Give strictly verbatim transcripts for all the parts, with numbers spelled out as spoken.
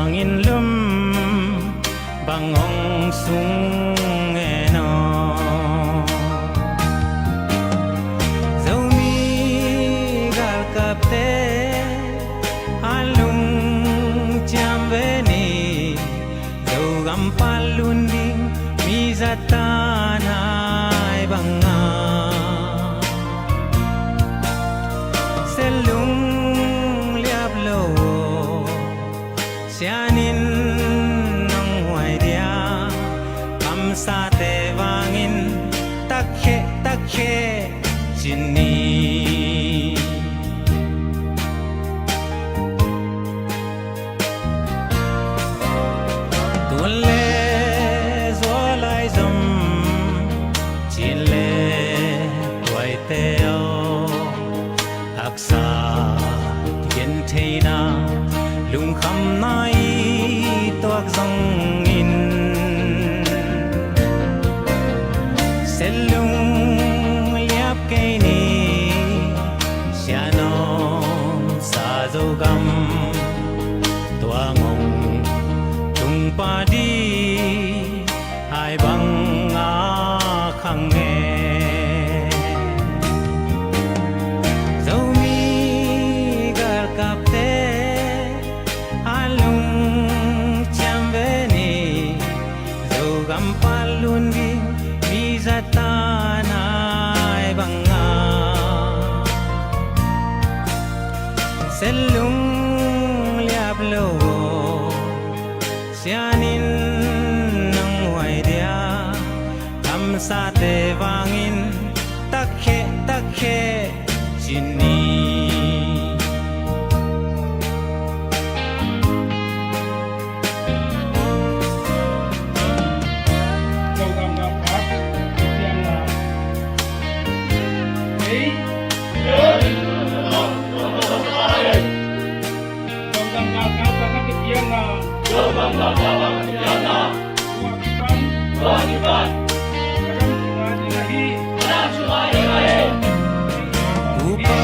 Bangin lum bang hong sung en aw. Zomi galkapte a lungciam ve ni. Zogam pan lun ding mi zatan hai banga. Selung liap lo aw. Sianin nong huai dia, kamsate vangin takkhe takkhe ci ni. Tun le zualai zom cin le tuaite aw. Haksa gentheina lungkhamna i tuak zongin, selung liap kei ni. Sianom sa Zogam tuang hong tungpa di hai banga khang e. Zomi galkapte a lungciam ve ni. Zogam pan lun ding mi zatan hai banga. Selung liap lo aw. Sianin nong huai dia, kamsate vangin takkhe takkhe ci ni. Upa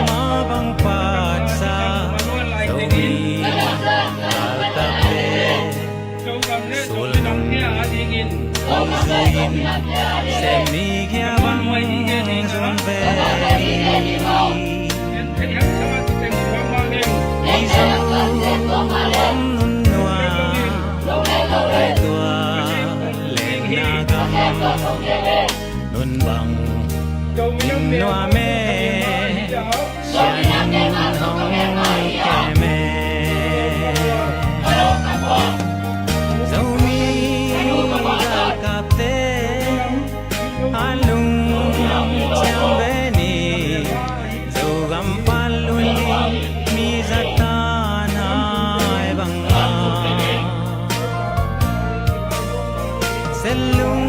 ma bang patsa Zomi galkapte. Sulnung ong zuin sem ni kia bang zun ve. Mizo om nun nua, tua lenna gam nun bang in nua me. Sianin hong kem e. Zomi galkapte a lungciam ve ni. Zogam pan lun ding mi zatan hai banga. Selung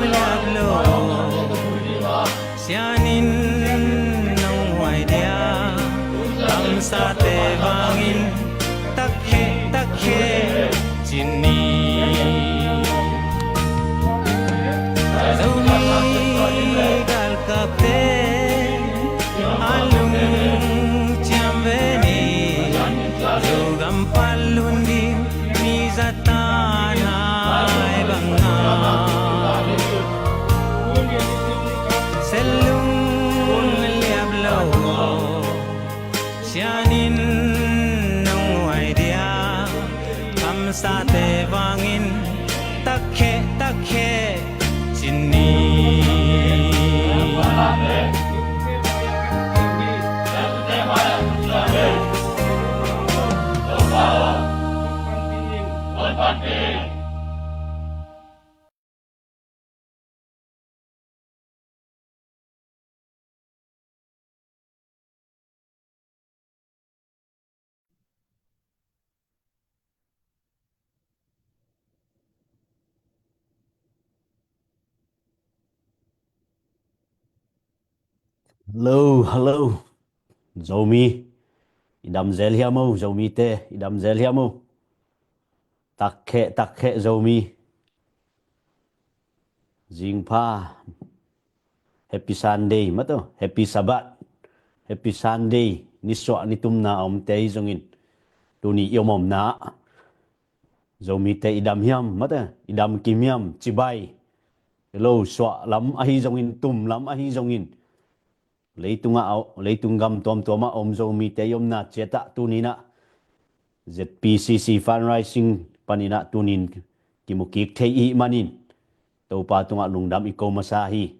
liap lo aw. Sianin nong huai dia, kamsate vangin takkhe takkhe ci ni. Zomi galkapte a lungciam ve ni. Zogam pan lun ding mi zatan hai banga. Selung liap lo aw. Sianin nong huai dia, kamsate vangin takkhe takkhe ci ni. Hello, hello. Zomi. I dam zel hiam o, Zomite. I dam zel hiam o. Takkhe, takkhe Zomi. Zingpha. Happy Sunday, maw taw. Happy Sabbath. Happy Sunday. Nisuah nitumna a omte hi zongin. tuni i om omna ah Zomite i dam hiam, mate, i dam kim hiam, cibai, lo suah lam ahi zongin, tum lam ahi zongin, leitungah, leitung gam tuamtuamah om Zomite i omna ciatah tuninah Z P C C fundraising paninah tunin kimukik thei i hih manin Topa tungah lungdam i ko masa hi.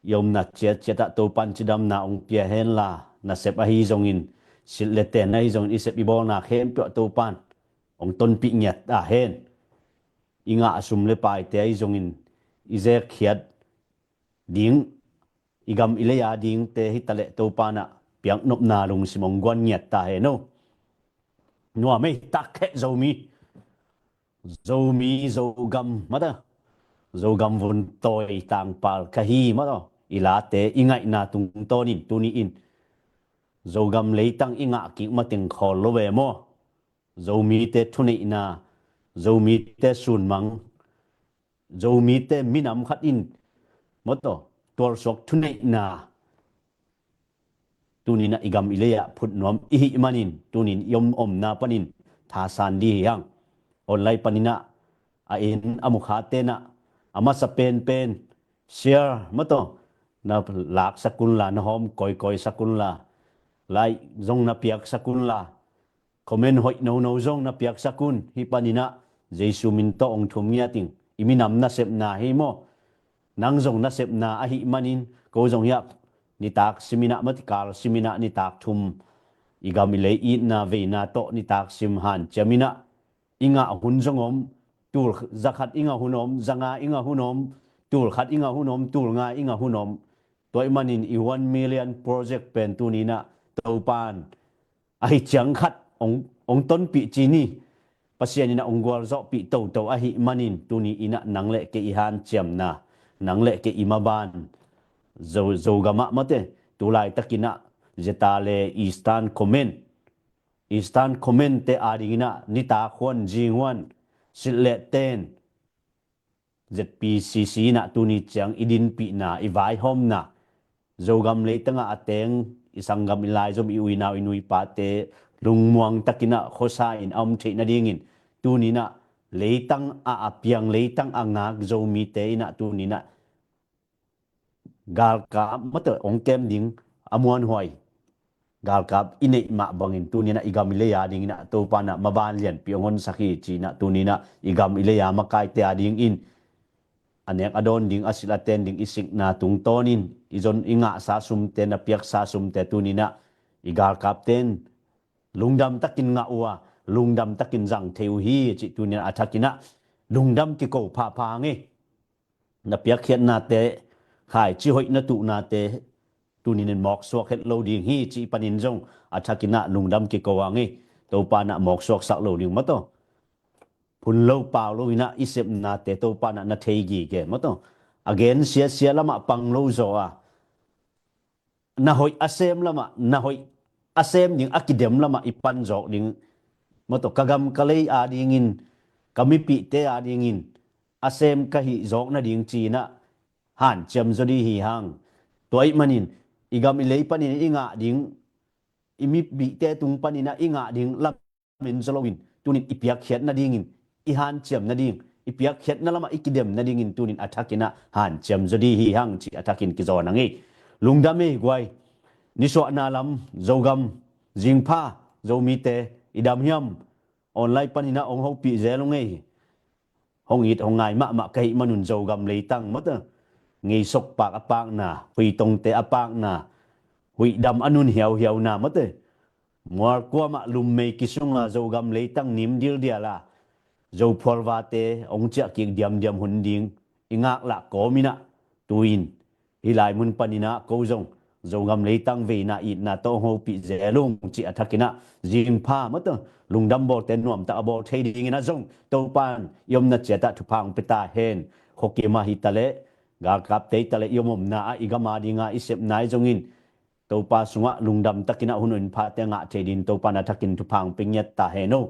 I omna ciatciatah Topan cidamna hong pia henla, nasep ahi zongin, silh le ten ahi zongin, i sep i bawlna khempeuh Topan hong tonpih ngiat ta hen. I ngah sum le paite ahi zongin i zekkhiat ding, i gam i lei a dingte hitaleh Topanah piaknopna lungsim hong guan ngiat ta hen o. Nuam ei, takkheh Zomi, Zomi, Zogam, mata, Zogam vun tawi tangpal ka hi, mata, i late i ngaihna tungtawnin tuni in Zogam leitang i ngah kik mateng khawl lo ve maw? Zomite thuneihna, Zomite sunmang, Zomite minam khat in, mata, tualsuak thuneihna tuninah i gam i lei ah phutnuam i hih manin tunin i om omna panin thasan di hi hang. Online paninah a en a mukha tenah a masa penpen share, mata, na laksak unla, na hawm kawikawi sak unla, like zong na piaksak unla, comment hoih nono zong na piaksak un. Hih paninah Jesu min tawh hong thum ngiat ing. I minam nasepna hi maw? Nang zong nasepna ahih manin ko zong hiah nitak siminah, mata, kal siminah nitak thum i gam i lei itna veina tawh nitak sim hanciaminah i ngah hun zong om, tul zakhat i ngah hun om, zanga i ngah hun om, tul khat i ngah hun om, tul nga i ngah hun om. Tua i manin i one million project pen tuninah Topan ahi ciang khat hong, hong tonpih ci ni. Pasian inah hong gualzawhpih toto ahih manin tuni inah nang le kei i hanciamna, nang le kei i maban, Zo, Zogamah, mate, tulaitakinah Zeta le Eastern Command, Eastern Command te adinginah nitak huan, zing huan, silh le ten, Z P C C inah tuni ciang i dinpihna, i vaihawmna, Zogam leitangah a teng i sanggam, i laizom, i uinau, i nuipate lungmuang takinah khuasa in a om theih nadingin tuninah leitang ah a piang, leitang a ngak Zomite inah tuninah galkap, mata, hong kem ding a muanhuai galkap i neih mah bangin tuninah i gam i lei a dinginah Topanah maban lianpi hong honsak hi cinah tuninah i gam i lei a makaite a dingin a nek a dawn ding, a silh a ten ding i sikna tungtawnin i zon i ngahsa sumte, na piaksa sumte tuninah i galkapten lungdam takin ngah uh a, lungdam takin zang thei uh hi cih tuninah a thakinah lungdam kiko phapha ngei. Na piakkhiatnate, khaici hoih na tuhnate tunin in mawksuak het lo ding hi cih panin zong a thakinah lungdam kiko a ngei. Topanah mawksuaksak lo ding, mata, phun lo pau lo inah i sepnate Topanah na thei gige, mata, a gen siasia lamah pang lo zaw a, na hoih a sem lamah, na hoih a sem ding a kidem lamah i pan zawk ding, mata, ka gam ka lei a dingin, ka mipihte a dingin a sem ka hih zawk nading cinah hanciam zaw di hi hang. Tua ih manin i gam i lei panin i ngah ding, i mipihte tung paninah i ngah ding lam en zaw loin tunin i piakkhiat nadingin, i hanciam nading, i piakkhiatna lamah i kidem nadingin tunin a thakinah hanciam zaw di hi hang cih a thakin kizawn a ngei. Lungdam ei guai. Nisuahna lam, Zogam, zingpha, Zomite i dam hiam? Online paninah hong hopih zel uh ngei hi. Hong it hong ngai mahmah ka hih manun Zogam leitang, mata, ngeisok pak a pakna, huitongte a pakna, huihdam a nun hiauhiauna, mata, mualkuamah lummei kisunga Zogam leitang nim dildiala Zophualvate hong ciahkik diamdiam hun ding i ngaklah kawminah tuin hih lai mun paninah ko zong Zogam leitang veina itna tawh hong hopih zel ung cih a thakinah zingpha, mata, lungdam bawlte nuamtak a bawl thei dingin a zong Topan i omna ciatah thupha hong pia ta hen. Khuakim ah hitaleh, galkapte hitaleh, i om omna ah i gam a dinga i sepna ahi zongin Topa sungah lungdam takinah hun hoih phate ngah thei dingin Topan a thakin thupha hong pia ngiat ta hen o.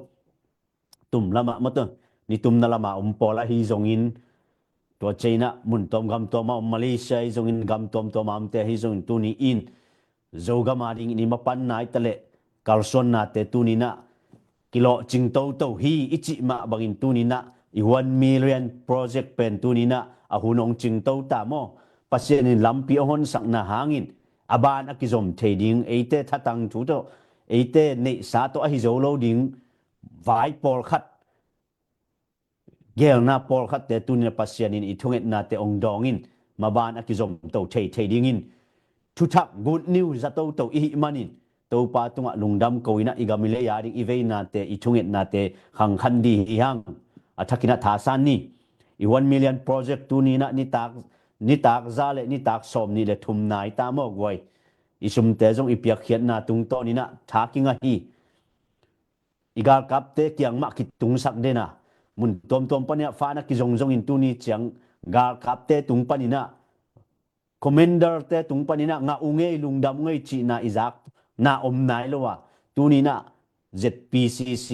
Tum lamah, mata, nitumna lama om pawl ahi zongin, tua cianginah mun tuam gam tuama om, Malaysia ahi zongin, gam tuamtuama omte ahi zongin tuni in Zogam a dingin i mapanna hitaleh kalsuannate tuninah kilawhcing toto hi i cih mah bangin tuninah i one million project pen tuninah a hun hong cingto ta maw? Pasian in lampi hong honsakna hangin a ban a kizom thei ding, eite thatang thu tawh, eite neihsa tawh ahi zo lo ding vai pawlkhat, gelna pawlkhatte tuninah Pasian in i thungetnate hong dawngin maban a kizomto thei thei dingin thuthak good news za toto i hih manin Topa tungah lungdam ko inah i gam i lei a ding i veinate i thungetnate khangkhan di hi hang. A thakinah thasan ni. I one million project tuninah nitak, nitak za le nitak sawm nih le thum nai ta maw guai? I sumte zong i piakkhiatna tungtawninah tha kinga hi. I galkapte kiang mah kitungsak dena mun tuamtuam paninah fan a kizongzongin tuni ciang galkapte tung paninah, commanderte tung paninah ngah uh ngei, lungdam uh ngei cihna i zak na om nai lo a, tuninah Z P C C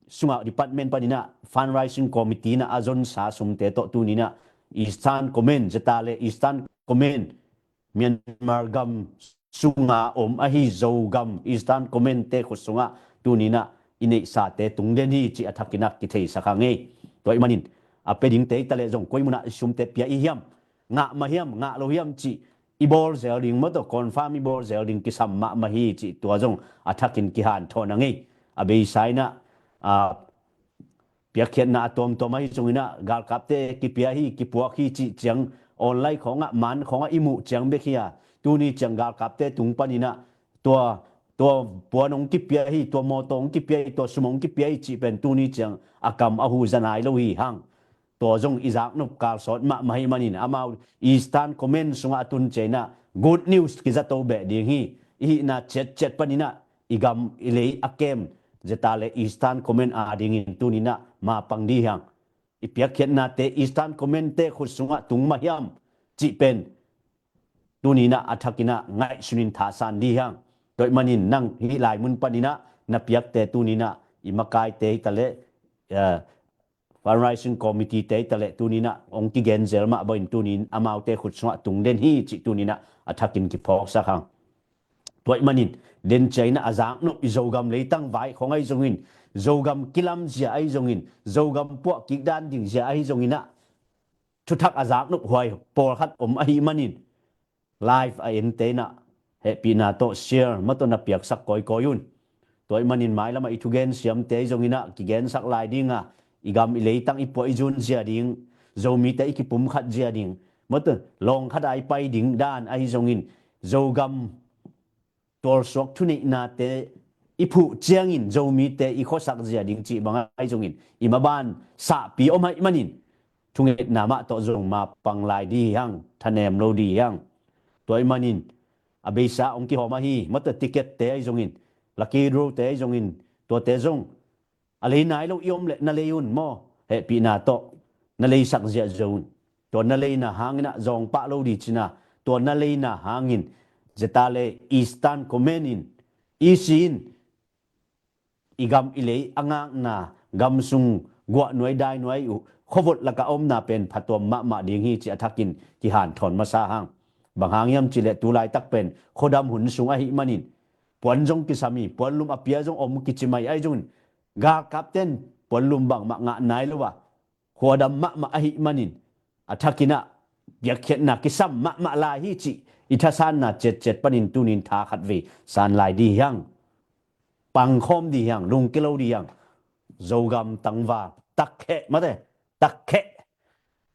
sungah department paninah fundraising committee na a zonsa sumte tawh tuninah Eastern Command, zeta le Eastern Command, Myanmar gam sunga om ahi Zogam Eastern Command te khut sungah tuninah i neihsate tungden hi cih a thakinah kitheisak hang ei. Tua i manin a pia dingte i taleh zong koi munah i sumte pia i hiam, ngah mah hiam, ngah lo hiam cih i bawl zel ding maw tawh, confirm i bawl zel ding kisam mahmah hi cih tua zong a thakin kihanthawn hang ei. A beisa inah a piakkhiatna a tuamtuam ahi zonginah galkapte kipia hi, kipuak hi cih ciang online khawngah, man khawngah i muh ciang bek hi a, tuni ciang galkapte tung paninah tua, tua puan hong kipia hi, tua mawtaw hong kipia hi, tua sum hong kipia hi cih pen tuni ciang a kam a hu za nai lo hi hang. Tua zong i zaknop kalsawt mahmah hi manin amau Eastern Command sungah a tun cianginah good news kizato beh ding hi. I hihna ciatciat paninah i gam i lei a kem zeta le Eastern Command a dingin tuninah mapang di hiang. I piakkhiatnate Eastern Command te khut sungah tung mah hiam cih pen tuninah a thakinah ngaihsunin thasan di hiang. Tua i manin nang hih lai mun paninah na piakte tuninah i makaite hi taleh, eh, fundraising committee te hi taleh tuninah hong kigen zel mah bangin tunin amaute khut sungah tungden hi cih tuninah a thakin kiphawksak hang. Tua i manin den cianginah a zaknop i Zogam leitang vai khawng ahi zongin, Zogam kilamzia ahi zongin, Zogam puah kikdan dingzia ahi zonginah thuthak a zaknop huai pawlkhat om ahi manin live a ente inah hehpihna tawh share maw tawh na piaksak kawikawi un. Tua i manin mailamah i thugen siamte ahi zonginah kigensak lai dinga, i gam i leitang i puah i zun zia ding, Zomite i kipumkhat zia ding maw tawh, lawngkhat a i pai ding dan ahi zongin, Zogam tualsuak thuneihnate i phuh ciangin Zomite i khuasak zia ding cih bang ahi zongin i maban sahpi om ahi manin thungetna mah tawh zong mapang lai di hiang, thanem lo di hiang. Tua i manin a beisa hong kihawm ahi maw tawh, ticket te ahi zongin, lucky draw te ahi zongin, tuate zong a lei nai lo i om leh na lei un maw, hehpihna tawh na leisak ziahziah un. Tua na leina hanginah zawngpah lo di cina, tua na leina hangin zeta le Eastern Command in, E C in i gam i lei a ngakna, gam sung guahnuai dainuai uh khuavot lakah a omna pen phatuam mahmah ding hi cih a thakin kihanthawn masa hang. Bang hang hiam cihleh tu laitak pen khuadam hun sung ahi manin puan zong kisam hi, puanlum a pia zong om kici mai ahi zongin galkapten puanlum bangmah ngah nai lo a, khuadam mahmah ahi manin a thakinah piakkhiatna kisam mahmah lai hi cih i thasanna ciatciat panin tunin tha khatvei san lai di hiang. Pangkhawm di hiang, lungkilo di hiang. Zogam tangval, takkheh mate, takkheh,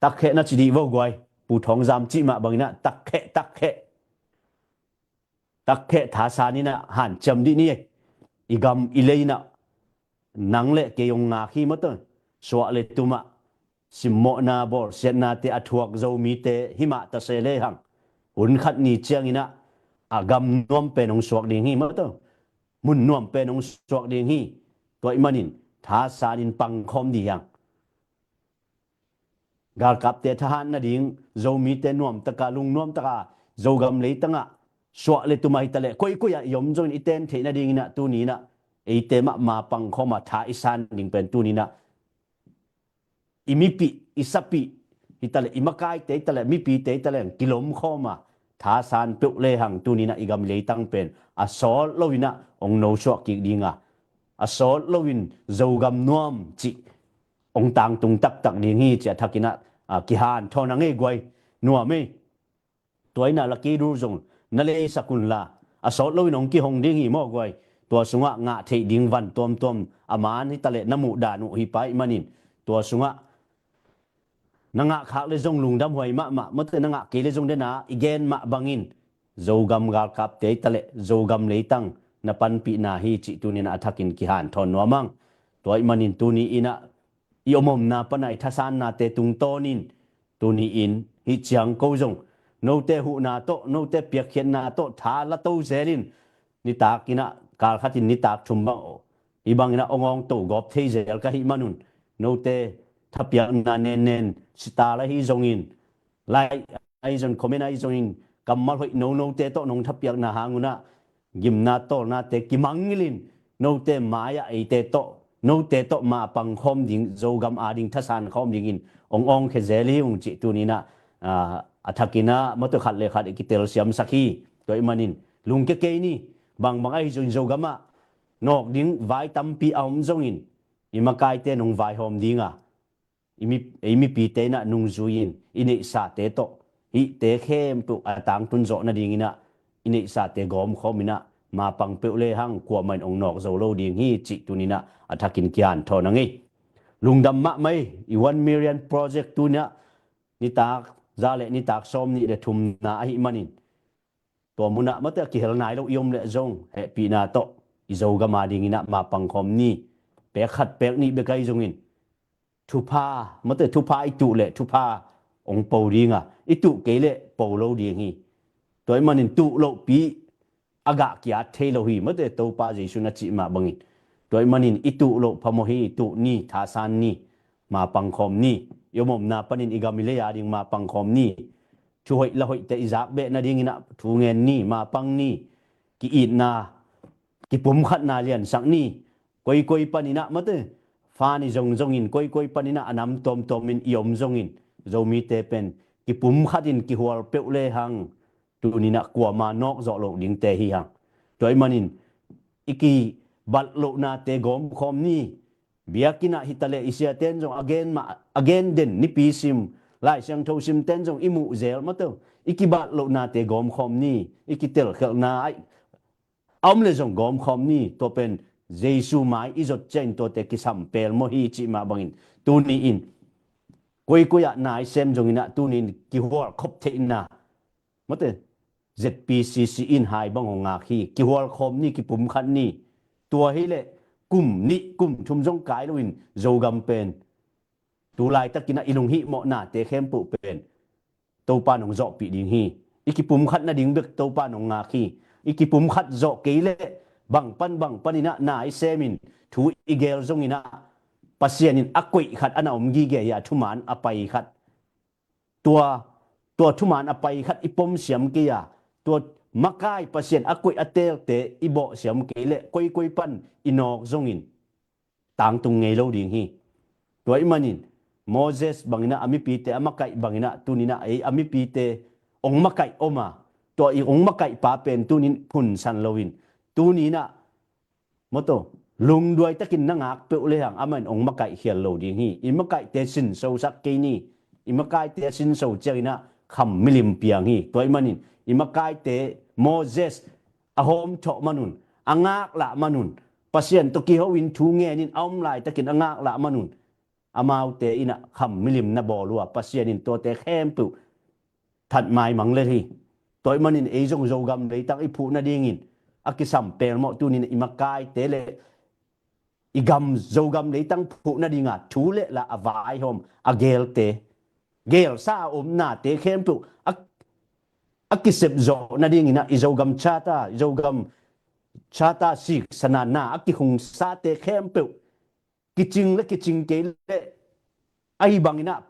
takkheh na ci dih vo guai. Pu Thawng Zam cih mah banginah takkheh, takkheh, takkheh thasan inah hanciam dih ni. I gam i lei inah nang le kei hong ngak hi maw tawh, suah le tumah simmawhna bawlsiatnate a thuak Zomite himah tase lehang hun khat ni cianginah a gam nuam pen hong suak ding hi maw tawh, mun nuam pen hong suak ding hi. Tua i manin thasanin pangkhawm di hiang. Galkapte thahat nading, Zomite nuamtaka, lungnuamtaka, Zogam leitangah suah le tumah hitaleh koikoi ah i om zongin i ten theih nadinginah tuninah eite mahmah pangkhawma tha i san ding pen tuninah i mipih, i sapih hitaleh, i makaite hitaleh, mipite hitaleh kilomkhawma thasan peuh lehang tuninah i gam leitang pen a sawt loinah hong nosuah kik dinga a sawt loin Zogam nuam cih ong tangtung taktak ding hi, ci a thakin ah, a, kihanthawn a ngei guai. Nuam ei. Tua in ah Lucky Draw zong na leisak unla, a sawt loin ong kihong ding hi maw guai. Tua sungah ngah theih ding van tuamtuam a man hitaleh na muh dan uh hi pah ahih manin, tua sungah na ngah khak le zong lungdam huai mahmah, mawte na ngah kei le zong dena i gen mah bangin Zogam galkapte hitaleh Zogam leitang na panpihna hi cih tuni in ah a thakin kihanthawn nuam ing. Tua ahih manin tuni in ah i om omna pan ah i thasannate tungtawnin tuni in hih ciang ko zong note huhna tawh, note piakkhiatna tawh tha la to zelin, nitak in ah kal khatin nitak thum bang aw, hih bangin ah ong awngto gawp thei zel ka hih manun, note thapiakna nennen, sitar ahi zongin, like ahi zong, comment ahi zongin, kammal hoih nonote tawh nong thapiakna hang un ah gimna tawlnate kimangngilhin, note mai-ah eite tawh, note tawh mapang khawm ding, Zogam ading thasan khawm dingin ong awngkhia zel hi ung cih tuni in ah, a, a thakin ah mawte khat le khat i kitelsiamsak hi. Tua ahih manin lungkia kei ni. Bangbang ahi zongin Zogam ah nawk ding vai tampi a om zongin, i makaite nong vaihawm ding a, i mi, i mipite in ah nungzui-in i neihsate tawh hihte khempeuh a tangtun zawh nadingin ah i neihsate gawmkhawm in ah mapang peuh lehang kuamah in ong nawk zo lo ding hi cih tuni in ah a thakin kihanthawn a ngei. Lungdam mahmah ei. I one million project tuni ah nitak za le nitak sawm nih le thumna ahih manin, tua munah mawte a kihel nai lo i om leh zong hehpihna tawh i Zogam adingin ah mapang khawm ni. Pek khat pek nih bek ahi zongin thupha, mawte thupha i tuh leh thupha ong po ding a, i tuh kei leh po lo ding hi. Tua ahih manin tuh lohpi a gah ki-at thei lo hi, mawte Topa Jesu na cih mah bangin. Tua ahih manin i tuh loh phamawh hi. Tuh ni, thasan ni, mapang khawm ni. I om omna panin i gam i lei ading mapang khawm ni. Thu hoih la hoihte i zak beh nadingin ah thu ngen ni, mapang ni. Ki-itna, kipumkhatna liansak ni. Koikoi panin ah mawte, fa ni zongzongin koikoi panin ah a nam tuamtuamin i om zongin, Zomite pen kipumkhatin kihual peuh lehang tuni in ah kuamah nawk zawh loh dingte hi hang. Tua ahih manin i kibat lohnate gawmkhawm ni. Biakinn ah hitaleh i siaten zong a gen mah, a gen den, Nipi sim, Lai Siangtho simten zong i muh zel mawte, i kibat lohnate gawmkhawm ni. I kitelkhialhna a om le zong gawmkhawm ni. Tua pen Jesu mai i zot ciangin tuate kisam pelmawh hi cih mah bangin, tuni in koikoi ah na i sem zongin ah tuni in kihual khop theihna, mawte, Z P C C in hai bang hong ngak hi. Kihual khawm ni, kipumkhat ni. Tua hileh kum nih kum thum zong kai loin Zogam pen tu laitakin ah i lunghihmawhnate khempeuh pen Topa in hong zawhpih ding hi. I kipumkhat nading bek Topa in hong ngak hi. I kipumkhat zawh kei leh bang pan bang panin ah na i semin thu i gel zongin ah Pasian in a koih khat a na om gige hi a, thuman a pai khat. Tua, tua thuman a pai khat i pom siam kei a, tua makai Pasian a koih a teelte i bawh siam kei leh koikoi pan i nawk zongin tangtung ngei lo ding hi. Tua ahih manin Moses bangin ah a mipite a makaih bangin ah tuni in ah ei a mipite ong makaih om a, tua i ong makaihpa pen tuni in phunsan loin, tuni in ah mawte, lungduai takin na ngak peuh lehang amah in ong makaih khial lo ding hi. I makaihte sinsosak kei ni. I makaihte a sinso ciangin ah kham milim piang hi. Tua ahih manin i makaihte Moses a hawmthawh manun, a ngaklah manun, Pasian tawh kiho in thu ngenin a om laitakin a ngaklah manun, amaute in ah kham milim na bawl uh a, Pasian in tuate khempeuh that maimang lel hi. Tua ahih manin ei zong Zogam leitang i phuh nadingin a kisam pelmawh tuni in i makaite le i gam, Zogam leitang phuh nadinga thu le la a vaihawm, a gelte, gelsa a omnate khempeuh a, a kisep zawh nadingin ah i Zogam Charter, i Zogam Charter siksa na a kikhungsate khempeuh kicing le kicing kei leh ahi bangin ah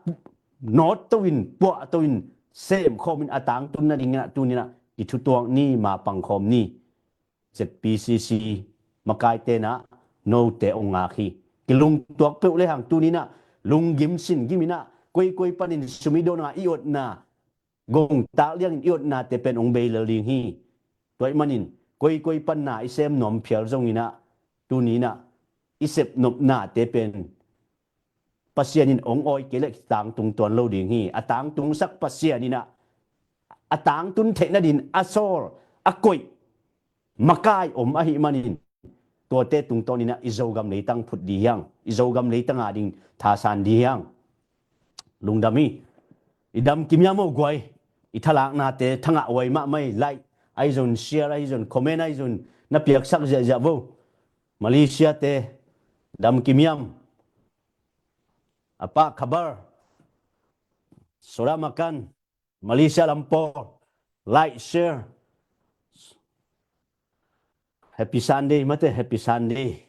nawt to in, puah to in, semkhawm in a tangtun nadingin ah tuni in ah i thutuak ni, mapang khawm ni. Z P C C makaite in ah note ong ngak hi. Kilungtuak peuh lehang tuni in ah lunggim singim in ah koikoi panin sum i dawna, i otna, gongtak liangin i otnate pen ong bei lel ding hi. Tua ahih manin koikoi pan na i sem nuam phial zongin ah tuni in ah i sepnopnate pen Pasian in hong awi kei leh tangtung tuan lo ding hi. A tangtungsak Pasian in ah a tangtun theih nadin a sawl, a koih makai om ahih manin tuate tungtawn in ah i Zogam leitang phut dih hiang, i Zogam leitang a ding thasan dih hiang. Lungdam hi. I dam kim hiam aw guai. I thalaknate thangah huai mahmah hi. Like ahi zong, share ahi zong, comment ahi zong na piaksak ziahziah vo. Malaysia te dam kim hiam. Apa khabar? Soda makan. Malaysia lampau. Like, share. Happy Sunday mate, Happy Sunday.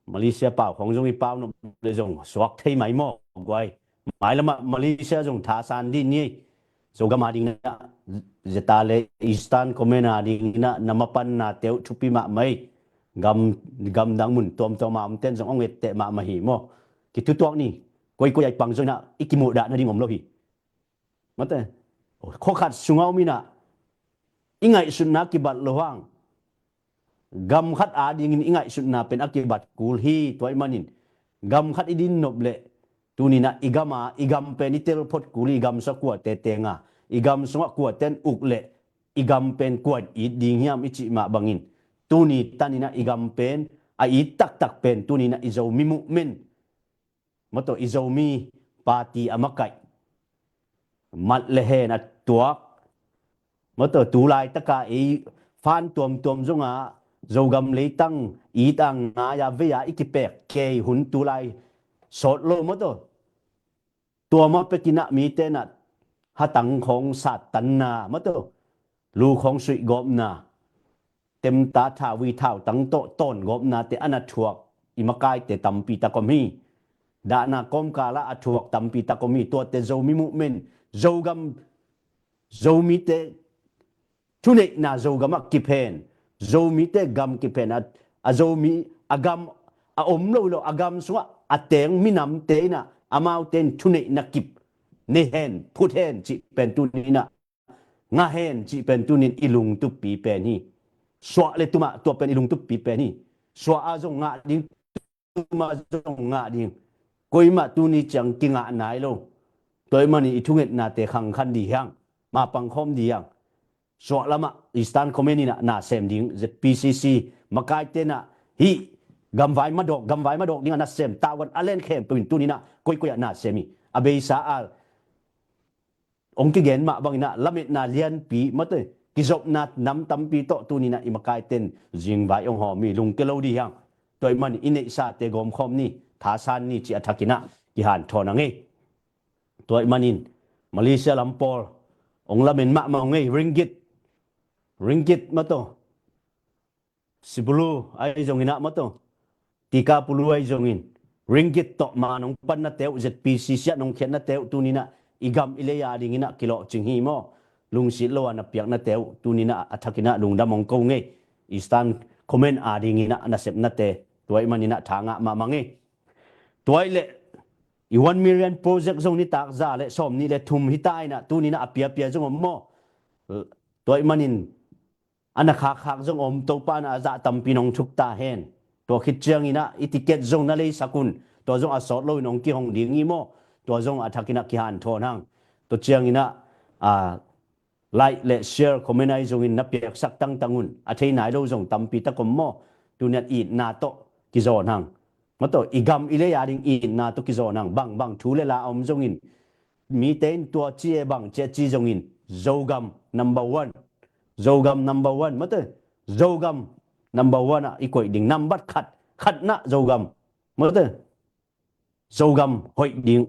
Malaysia pau khong zong i pau nop le zong suak thei mai maw guai. Mai lama Malaysia zong thasan dih ni. Zogam a ding na, zeta le Eastern Command a ding na, na mapanna teuh thupi mahmah hi. Gam, gamdang mun tuamtuam a omten zong hong etteh mahmah hi maw. Kithutuak ni. Koikoi a i pang zong na i kimuhdah nading om lo hi. Mate, khua khat sungah om in ah i ngaihsutna kibat lo hang, gam khat a dingin i ngaihsutna pen a kibat kul hi. Tua ahih manin gam khat i din nop leh tuni in ah i gam a, i gam pen i tel phot kul hi. I gam sungah kuate teng a, i gam sungah kuaten uk leh i gam pen kua in it ding hiam i cih mah bangin tuni tan in ah i gam pen a it taktak pen tuni in ah i Zomi movement, mawtaw, i Zomi party a makaih, mat le hen a tuak, mawtaw, tu laitaka ei fan tuamtuam zongah Zogam leitang it a ngai a vei a i kipek kei hun tu lai sawt lo, mawtaw. Tua mah pekin ah mite in ah hatang khawng sattanna, mawtaw, lu khawng suih gawpna, temta thau, vui thau tang tawh tawn gawpnate a na thuak i makaite tampi tak om hi. Dahna kawmkalah a thuak tampi tak om hi. Tuate Zomi movement, Zogam, Zomite thuneihna Zogam ah kip hen, Zomite gam kip hen, a, a Zomi a gam a om lo hi lo, a gam sungah a teng minamte in ah amaute in thuneihna kip nei hen, phut hen cih pen tuni in ah ngah hen cih pen tunin i lungtuppi pen hi. Suah le tumah tua pen i lungtuppi pen hi. Suah a zong ngah ding, tumah zong ngah ding. Koimah tuni ciang kingah nai lo. Tua ahih manin i thungetnate khangkhan dih hiang, mapang khawm dih hiang. Suah lamah Eastern Command in ah na sem ding, Z P C C makaite in ah hih gamvai madawk, gamvai madawk ding a na sem, tavuan a len khempeuh in tuni in ah koikoi ah na sem hi. A beisa a hong kigen mah bangin ah lametna lianpi, mawtaw, kizopna nam tampi tawh tuni in ah i makaite in zingvai hong hawm hi. Lungke lo dih hiang. Tua ahih manin i neihsate gawmkhawm ni, thasan ni cih a thakin ah kihanthawn a ngei. Tua ahih manin Malaysia lam pawl hong lamen mahmah uh ngei. Ringgit, ringgit, mawtaw, sibulu ahi zongin ah, mawtaw, tika pulu ahi zongin, ringgit tawh man hong pannate uh, Z P C C ah hong khiatnate uh tuni in ah i gam i lei a dingin ah kilawhcing hi maw. Lungsit lo a na piaknate uh tuni in ah a thakin ah lungdam hong ko ngei. Eastern Command a dingin ah na sepnate, tua ahih manin ah tha ngah mahmah ngei. Tua ahih leh i one million project zong nitak za le sawmnih le thum hi ta in ah tuni in ah a piapia zong om maw. Tua ahih manin a na khakkhak zong om, Topa in ah a zah tampi in hong thuk ta hen. Tua khit ciangin ah i ticket zong na leisak un, tua zong a sawt loin hong kihong ding hi maw. Tua zong a thakin ah kihanthawn hang. Tua ciangin ah, a, like le share, comment ahi zongin na piaksak tangtang un. A thei nai lo zong tampi tak om maw. Tuni in ah itna tawh kizawn hang. Mawtaw, i gam i lei a ding itna tawh kizawn hang. Bangbang thu le la a om zongin, mite in tua ci e, bang ci e ci zongin, Zogam number one. Zogam number one, mawtaw, Zogam number one ah i koih ding. Nambat khat, khatna Zogam, mawtaw, Zogam hoih ding.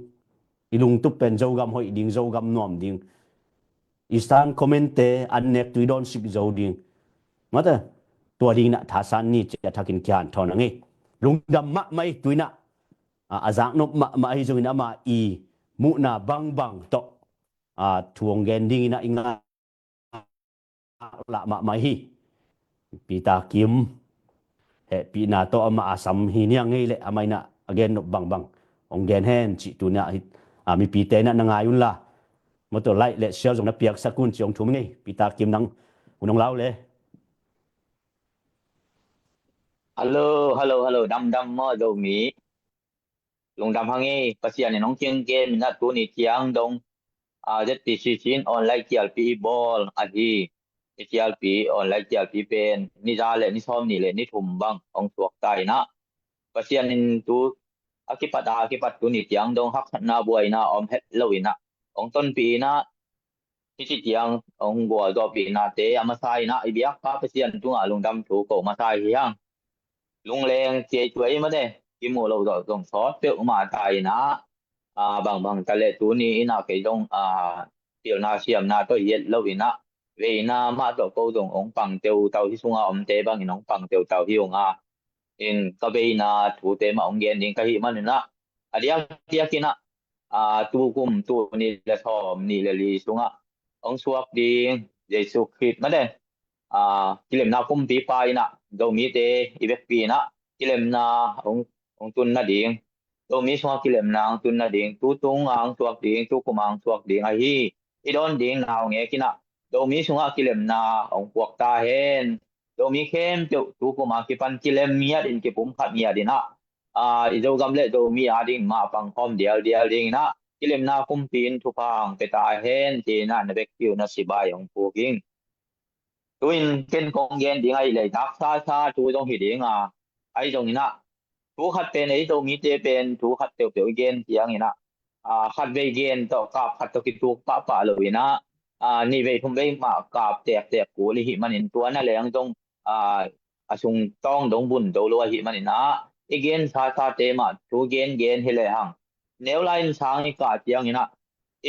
I lungtup pen Zogam hoih ding, Zogam nuam ding. Eastern Command-te an nek tui dawn sik zo ding. Mawtaw, tua dingin ah thasan ni ci a thakin kihanthawn a ngei. Lungdam mahmah hi. Tuni in ah, a, a zaknop mahmah ahi zongin ama i muhna bangbang tawh, a, thu hong gen dingin ah i ngah lah mahmah hi. Peter Kim, hehpihna tawh amah a sam hi niang ngei leh amah in ah a gennop bangbang hong gen hen cih tuni in ah hi. A, mipite in ah na ngai un la, mawtaw, like le share zong na piaksak un ci hong thum ngei. Peter Kim, nang hun hong lau le. Hello, hello, hello, damdam maw Zomi? Lungdam hang ei, Pasian in hong ciangkem in ah tuni ciang dong, a, Z P C C in online kialpi i bawl ahi. I kialpi, online kialpi pen ni za le ni sawm nih le ni thum bang hong suakta in ah, Pasian in tu a kipat a kipat tuni ciang dong haksatna buaina om het lo in ah hong tonpih in ah, hih ci ciang hong gualzawhpihnate a masa in ah i biakpa Pasian tungah lungdam thu ko masa hi hang. Lungleng ciai tuai mah ne, kimuh loh zawh zong sawt peuhmah ta in ah, a, bangbang ta le tuni in ah kei zong, a, pilna siamna tawh hiat lo in ah, veina mah tawh ko zong hong pang teutau hi, sunga omte bangin hong pang teutau hi ung a, in ka veina thute mah hong gen ding ka hih man in ah, a diakdiak in ah, a, tu kum tu ni le sawm ni le li sungah hong suak ding Jesu Khrist mah ne, a, kilemna kumpipa in ah Zomite i vekpi in ah kilemna hong, hong tun nading, Zomi sungah kilemna hong tun nading, tu tung a hong suak ding, tu kum a hong suak ding ahi. I dawn ding naungek in ah Zomi sungah kilemna hong puak ta hen. Zomi khempeuh tu kum a kipan kilem ngiat in, kipumkhat ngiat in ah, a, i Zogam le Zomi ading mah pangkhawm dialdial ding in ah kilemna kumpi in thupha hong pia ta hen, ci in ah na vekpi uh na sibai hong puk ing. Tu in ken kong gen ding ahih leh i taksa sa thu zong hi ding a, ahi zong in ah thu khat pen ei Zomite pen thu khat peuhpeuh i gen ciang in ah, a, khat vei gen tawh kap khat tawh kituk pahpah lo in ah, a, nih vei thum vei mah kap tektek kul i hih manin tua na leng zong, a, a sung tawng dong bun do lo ahih manin ah i gen sasate mah thu gengen hi lehang, neu lai in sang i kah ciang in ah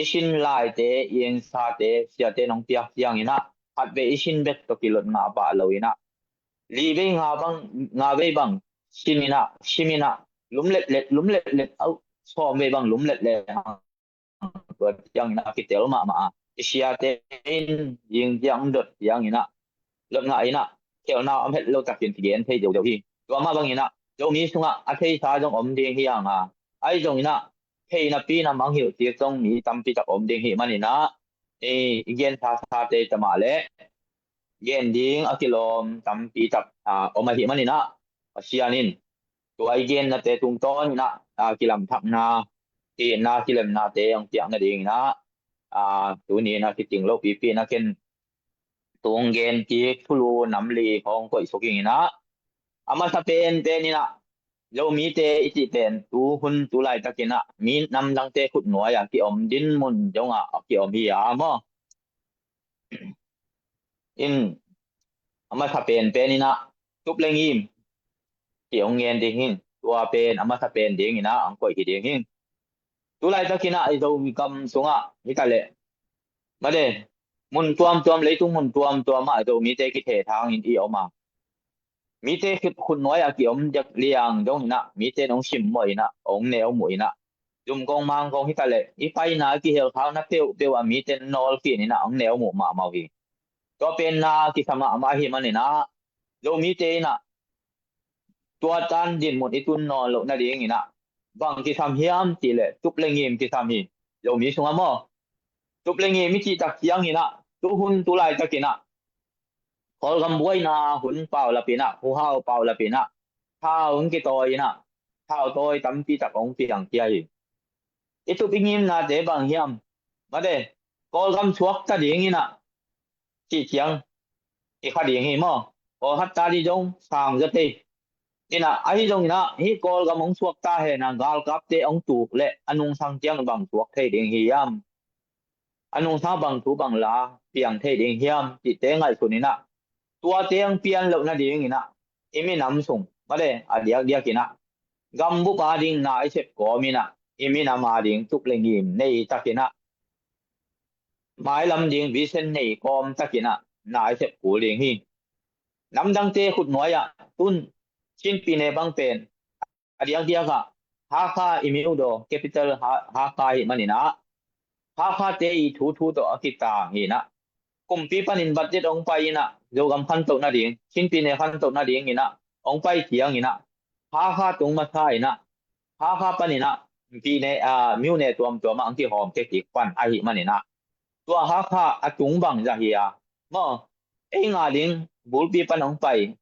i sin laite, i ensate siate nong piak ciang in ah khat vei i sin bek tawh kilot ngah pah lo in ah, li vei nga bang, nga vei bang sin in ah, sim in ah, lum letlet, lum letlet, au, sawm vei bang lum let lehang tua ciang in ah kitel mahmah a, i siate in zing ciang dot ciang in ah lot ngah in ah khelhna om het lo takin kigen thei deuhdeuh hi. Tua mah bang in ah Zomi sungah a theisa zong om ding hi hang a, ahi zong in ah thei napi na mangngilh kik zong mi tampi tak om ding hi man in ah, i, i gen sasate ta mah leh gen ding a kilawm tampi tak, a, om ahih man in ah, Pasian in tua i gennate tungtawn in ah, a, kilamthakna, itna, kilemnate hong piak nading in ah, a, tuni in ah kiting lo pipi in ah ken tung gen kik thulu nam li hong koih suk ing in ah, a masa penpen in ah Zomite i cih pen tu hun tu laitak in ah mi namdangte khutnuai ah kiom dinmun zong ah a kiom hi a maw? In a masa penpen in ah tup le ngim ci hong ngen ding hi. Tua pen a masa pen ding in ah hong koih hi ding hi. Tu laitak in ah i Zogam sungah hi ta leh, made, mun tuamtuam, leitung mun tuamtuam ah Zomite kithehthang in i om a, mite khut, khutnuai ah kiom dek liang dong in ah mite nong simmawh in ah hong neu muh in ah, zumkong mangkong hi ta leh i paina, i kihelkhakna peuhpeuh ah mite nawl khin in ah hong neu muh mahmah uh hi. Tua pen na kisam mahmah ahih man in ah Zomite in ah tua tan dinmun i tun nawn loh nading in ah bang kisam hiam cih leh tup le ngim kisam hi. Zomi sungah maw, tup le ngim i cih tak ciang in ah tu hun tu laitak in ah Kawlgam buaina hun paulap in ah, huhau paulap in ah, thau hong kitawi in ah, thautawi tampi tak hong piang khia hi. I tup i ngimnate bang hiam? Made, Kawlgam suakta ding in ah cih ciang i kha ding hi maw? Kawlkhat ta ding zong sang zaw thei in ah, ahi zong in ah hih Kawlgam hong suakta hen a, galkapte hong tuk leh a nungsang ciang bang suak thei ding hiam? A nungsang bang thu bang la piang thei ding hiam cihte ngaihsun in ah, tuate hong pian loh nading in ah i minam sung, made, a diakdiak in ah gambup ading na i sep kawm in ah i minam ading tup le ngim nei tak in ah, mailam ding vision nei kawm tak in ah na i sep kul ding hi. Namdangte khutnuai ah tun Chin pyine bang pen a diakdiak ah Hakha, i myo daw capital Ha, Hakha ahih man in ah Hakhate i thuthu tawh a kitang hi in ah, kumpi panin budget hong pai in ah Zogam khantoh nading, Chin pyine khantoh nading in ah hong pai ciang in ah Hakha tung masa in ah, Hakha pan in ah pyine, a, myo ne tuamtuam ah hong kihawm kik pan ahih man in ah, tua Hakha a tung bang zah hi a maw? Ei nga ding bulpi pan hong pai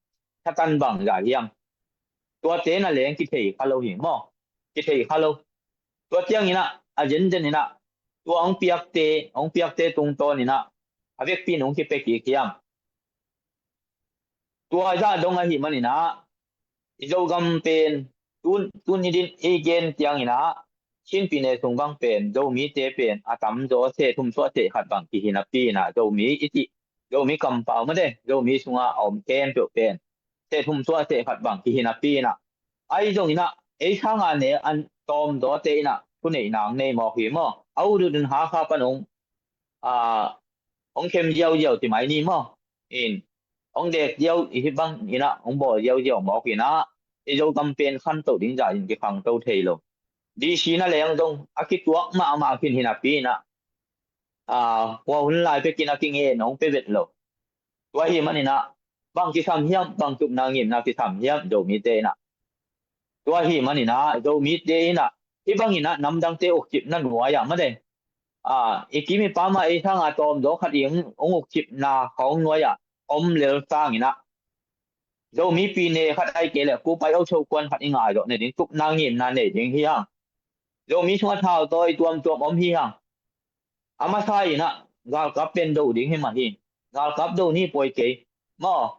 Satan bang zah hiam? Tuate na leng kithei kha lo hi maw? Kithei kha lo. Tua ciangin ah a zenzen in ah tua hong piakte, hong piakte tungtawn in ah a vekpi in hong kipia kik hiam? Tua zah dong ahih manin ah i Zogam pen tun, tun i din i gen ciangin ah Chin pyine sung bang pen Zomite pen a tamzaw seh thum suah seh khat bang kihi napi in ah Zomi i cih, Zomi kampau mate, Zomi sunga a om khempeuh pen seh thum suah seh khat bang kihi napi in ah, ahi zongin ah ei sanga ne an tawmzawte in ah thuneihna hong nei mawk hi maw? A ut ut in Hakha pan hong, a, hong khem ziauziau ci mai ni maw? In hong dek ziau i hi bang in ah hong bawl ziauziau mawk in ah i Zogam pen khantoh ding zah in kikhangto thei lo. DC na leng zong a kituak mahmah khin hi napi in ah, a, kua hun lai pekin a kingen hong pia vet lo. Tua ahih manin ah bang kisam hiam, bang tupna ngimna kisam hiam Zomite in ah? Tua ahih manin ah Zomite in ah hih bangin ah namdangte ukcipna nuai ah mate, a, i kim i pam ah ei sanga tawmzaw khat i hong, hong ukcipna khawng nuai ah om lel sangin ah Zomi pyine khat ahih kei leh Kupayoh Chokuan khat i ngaizawh nading tupna ngimna nei ding hi hang. Zomi sungah thautawi tuamtuam om hi hang. A masa in ah galkap pen do ding hi mah hi. Galkap do ni poi kei maw?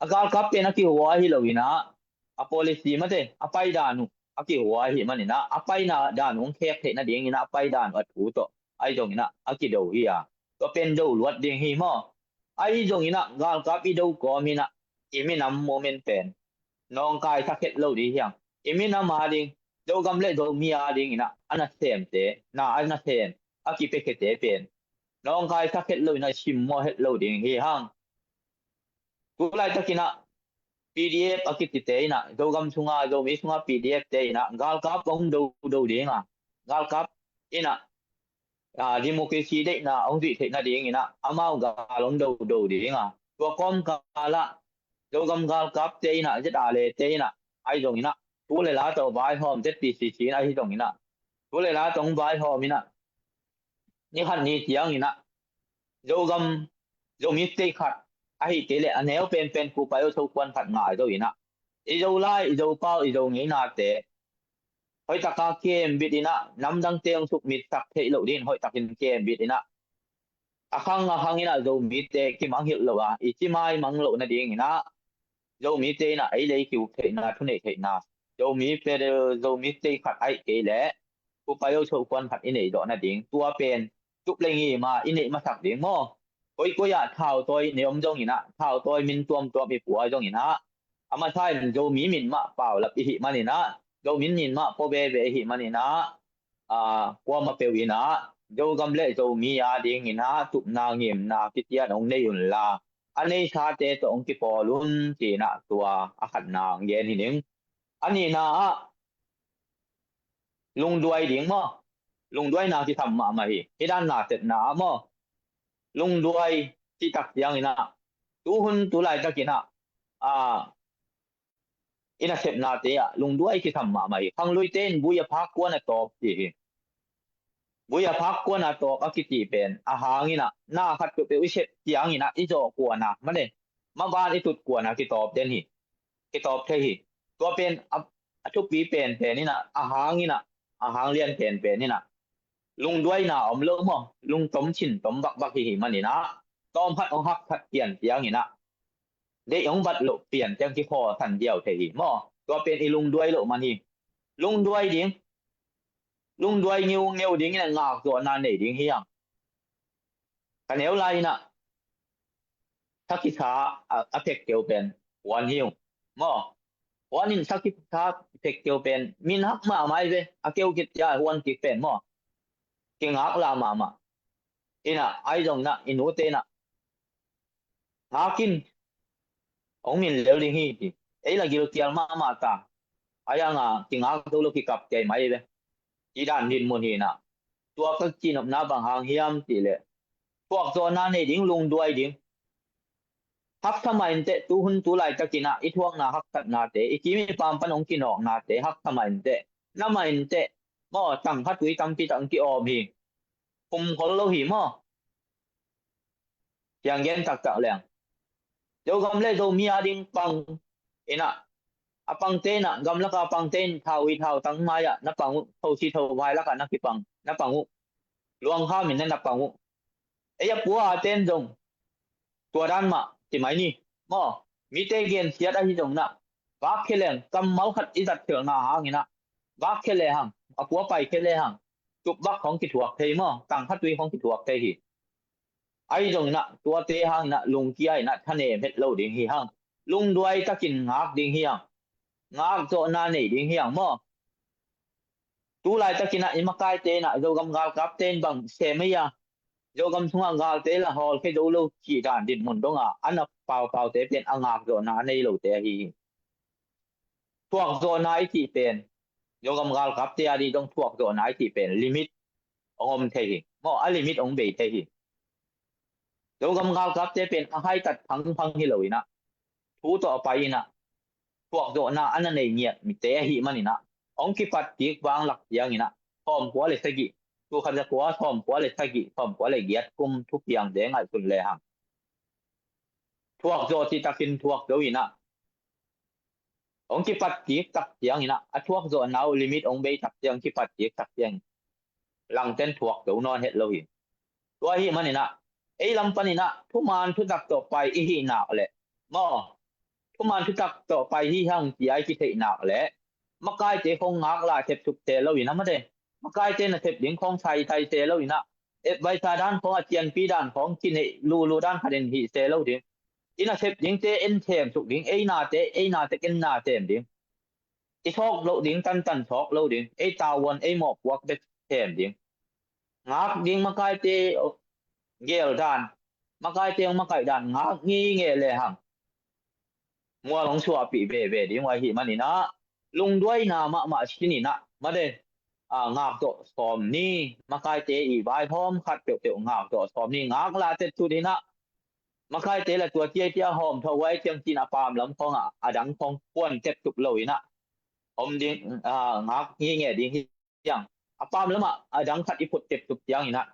A galkap pen a kihua hi lo in ah a policy mate, a paidan uh a kihua ahih manin ah a paidan uh hong khek theih nadingin ah a paidan uh a thu tawh ahi zongin ah a kido hi a, tua pen do luat ding hi maw? Ahi zongin ah galkap i do kawmin ah i minam movement pen nawngkaisak het lo ding hi hang. I minam a ding, Zogam le Zomi a dingin ah a nasemte, na a nasem, a kipiakhiate pen nawngkaisak het lo in ah simmawh het lo ding hi hang. Tu laitakin ah PDF a kicite in ah Zogam sunga, Zomi sunga PDF te in ah galkap hong do do ding a, galkap in ah, a, democracy deihna hong zuih theih nadingin ah amau gal hong do do ding a, tua kawmkal ah Zogam galkapte in ah, ZRA te in ah ahi zongin ah thu le la tawh vaihawm, ZPCC in ahi zongin ah thu le la tawh hong vaihawm in ah ni khat ni ciangin ah Zogam, Zomi state khat ahih kei leh a neu penpen Kupayoh Chokuan khat ngai zo in ah i Zolai, i Zopau, i Zo ngeinate hoih taka kembit in ah namdangte hong sukmitsak theih loh dingin hoih takin kembit in ah a khang a khang in ah Zomite kimangngilh lo a, i cimaimang loh nadingin ah Zomite in ah ei lei kiuk theihna, thuneih theihna, Zomi federal, Zomi state khat ahih kei leh Kupayoh Chokuan khat i neih zawh nading tua pen tup le ngim a i neih masak ding maw? Koikoi ah thautawi nei om zongin ah, thautawi min tuamtuam i pua zongin ah, a masa in Zomi min mah paulap i hih manin ah, Zomi min mah pua veve i hih manin ah, a, kuamah peuh in ah Zogam le Zomi a dingin ah tupna ngimna kician hong nei unla, a neisate tawh hong kipawl un, ci-in ah tua a khatna hong gen hi ning. A nihna ah lungduai ding maw? Lungduaina kisam mahmah hi. Hih dan na sepna ah maw, lungduai cih tak ciangin ah tu hun tu laitakin ah, a, i nasepnate ah lungduai kisam mahmah hi. Khangluite in vui a phak kuan a tawp ci hi. Vui a phak kuan a tawp a kici pen a hangin ah na khat peuhpeuh i sep ciangin ah i zawh kuan a, mane, maban i tut kuan a kitawp den hi. Kitawp thei hi. Tua pen a, a thupi penpen in ah, a hangin ah, a hang lian penpen in ah lungduaina om lo maw? Lungtom cin tom vakvak hi, hi manin ah tawm khat hong hak khat pian ciangin ah deih hong vat loh pian ciang kikhawlsan diau thei hi maw? Tua pen i lungduai loh man hi. Lungduai ding, lungduai ngeungeu dingin ah ngakzawhna nei ding hi hang. Ka neu lai in ah sakhi sa a, a phek keu pen huan hi uh maw? Huan in sakhi sa phek keu pen min hak mahmah hi ve, a keu khit ciang huan kik pen maw? Kingak la mahmah. In ah, ahi zongin ah i nute in ah ngak in, hong min lel ding hi, ci. Ei la gilkial mahmah ta. Ahi hang a kingak zo lo, kikap kei mai ve. Cih dan dinmun hi in ah, tua ka cihnopna bang hang hiam cih leh thuakzawhna nei ding, lungduai ding. Haksa mah inteh, tu hun tu laitakin ah i thuakna haksatnate, i kim i pam pan hong kinawknate haksa mah inteh, na mah inteh maw, tangkha tui tampi tak hong ki-awm hi. Khum khol lo hi maw? Ciang gen taktak leng, Zogam le Zomi a ding pang in ah, A pangte in ah, gamlaka pangte in thau i thau tang mai-ah na pang uh, thosi tho vai lakah na kipang, na pang uh. Luangkham in na, na pang uh. Ei a pua a ten zong tua dan mah ci mai ni. Maw, mite gensiat ahi zong in ah, vak khia leng kammal khat i zat khelhna hang in ah, vak khia le hang, a pua pai khia le hang, tup vak khong kithuak thei maw, tang khat tui khong kithuak thei hi. Ahi zong in ah, tuate hang in ah, lungkia in ah, thanem het lo ding hi hang. Lungduai takin ngak ding hi hang. Ngak zawhna nei ding hi hang maw. Tu laitakin ah i makaite in ah Zogam galkapte in bang sem ei a, Zogam sungah galte la hawlkhia zo lo cih dan dinmun dongah a na paupaute pen a ngakzawhna a nei lote ahi hi. Thuakzawhna i cih pen, Zogam galkapte a dih zong thuakzawhna i cih pen limit hong om thei hi. Maw, a limit hong bei thei hi. Zogam galkapte pen a haitat phangphang hi lo in ah, thu tawh a pai in ah, thuakzawhna a na nei ngiat mite ahih manin ah, hong kipat kik vanglak ciangin ah, sawmkua le sagih, tul khat zakua sawmkua le sagih, sawmkua le giat kum thupiangte ngaihsun le hang, thuakzawh cih takin thuak zo in ah, hong kipat kik tak ciangin ah, a thuakzawhna uh limit hong bei tak ciang kipat kik tak ciang langten thuak zo nawn het lo hi. Tua ahih manin ah, ei lam panin ah thuman thutak tawh pai i hih nak leh, maw, thuman thutak tawh pai hi hang ci-a i kitheih nak leh, makaite khong ngaklah thepsuk se lo in ah, mate, makaite na thep ding khong saisai se lo in ah, etvaisa dan khong, a cianpi dan khong kineih lulu dan khatin hih se lo ding. I na thep dingte en themsuk ding, ei nate ei nate en na them ding. I sawk loh ding tantan sawk lo ding, ei tavuan ei mawhpuak bek them ding. Ngak ding, makaite gel dan, makaite hong makaih dan ngak ngingeh le hang, mual hong suahpih veve ding uh ahih manin ah, lungduaina mahmah sin in ah, mate, a, ngakzawh sawm ni, makaite i vaihawm khat peuhpeuh ngakzawh sawm ni, ngaklah tetsut in ah, makaite la tua ciacia hawm thawh huai ciang cin a pamlam khongah a dang khong puan teptup lo in ah om ding, a, ngak ngingeh ding hi hang. A pamlamah a dang khat i phut teptup ciangin ah,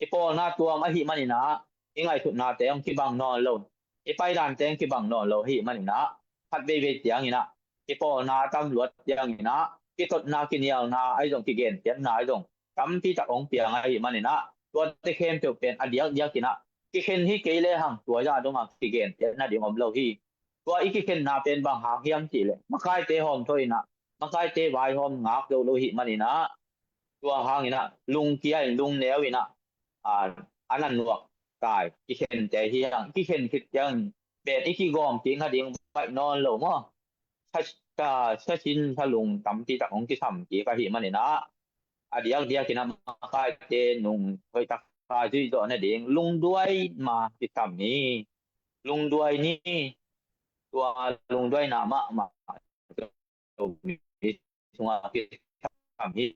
i pawlna tuam ahih manin ah, i ngaihsutnate hong kibang nawn lo, i paidante hong kibang nawn lo ahih manin ah, khat veivei ciangin ah, i pawlna a tam luat ciangin ah, kitotna, kinialna ahi zong, kigensiatna ahi zong tampi tak hong piang ahih manin ah, tuate khempeuh pen a diakdiakin ah, kikhen hi kei le hang tua zah dongah kigensiatna ding om lo hi. Tua i kikhenna pen bang hang hiam cih leh, makaite hawm thawh in ah, makaite vaihawm ngak zo lo ahih manin ah, tua hangin ah lungkia in, lungneu in ah, a, a na nuak tai kikhente hi hang. Kikhen khit ciang pen i kigawm kik nading baih nawn lo maw. Sa, sa, sa sin sa lung tampi tak hong kisam kik ahih manin ah, a diakdiakin ah makaite nung hoih tak a zuih zawh nading lungduai ma kisam ni. Lungduai ni. Tua lungduaina mahmah Zomi sungah kisam hi.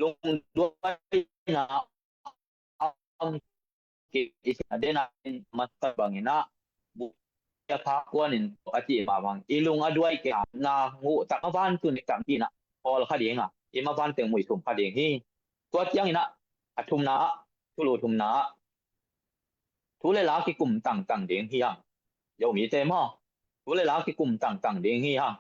Lungduaina a om kik i sin a, dena in masa bangin ah, bu, a pha kuanin a cih mah bang, i lung a duai kei a, na nguh tak, a van tun tak pi in ah, hawl kha ding a, i ma van teng muih sum kha ding hi. Tua ciangin ah, a thumna ah, thulu thumna ah, thu le la kikum tangtang ding hi hang. Zomite maw, thu le la kikum tangtang ding hi hang.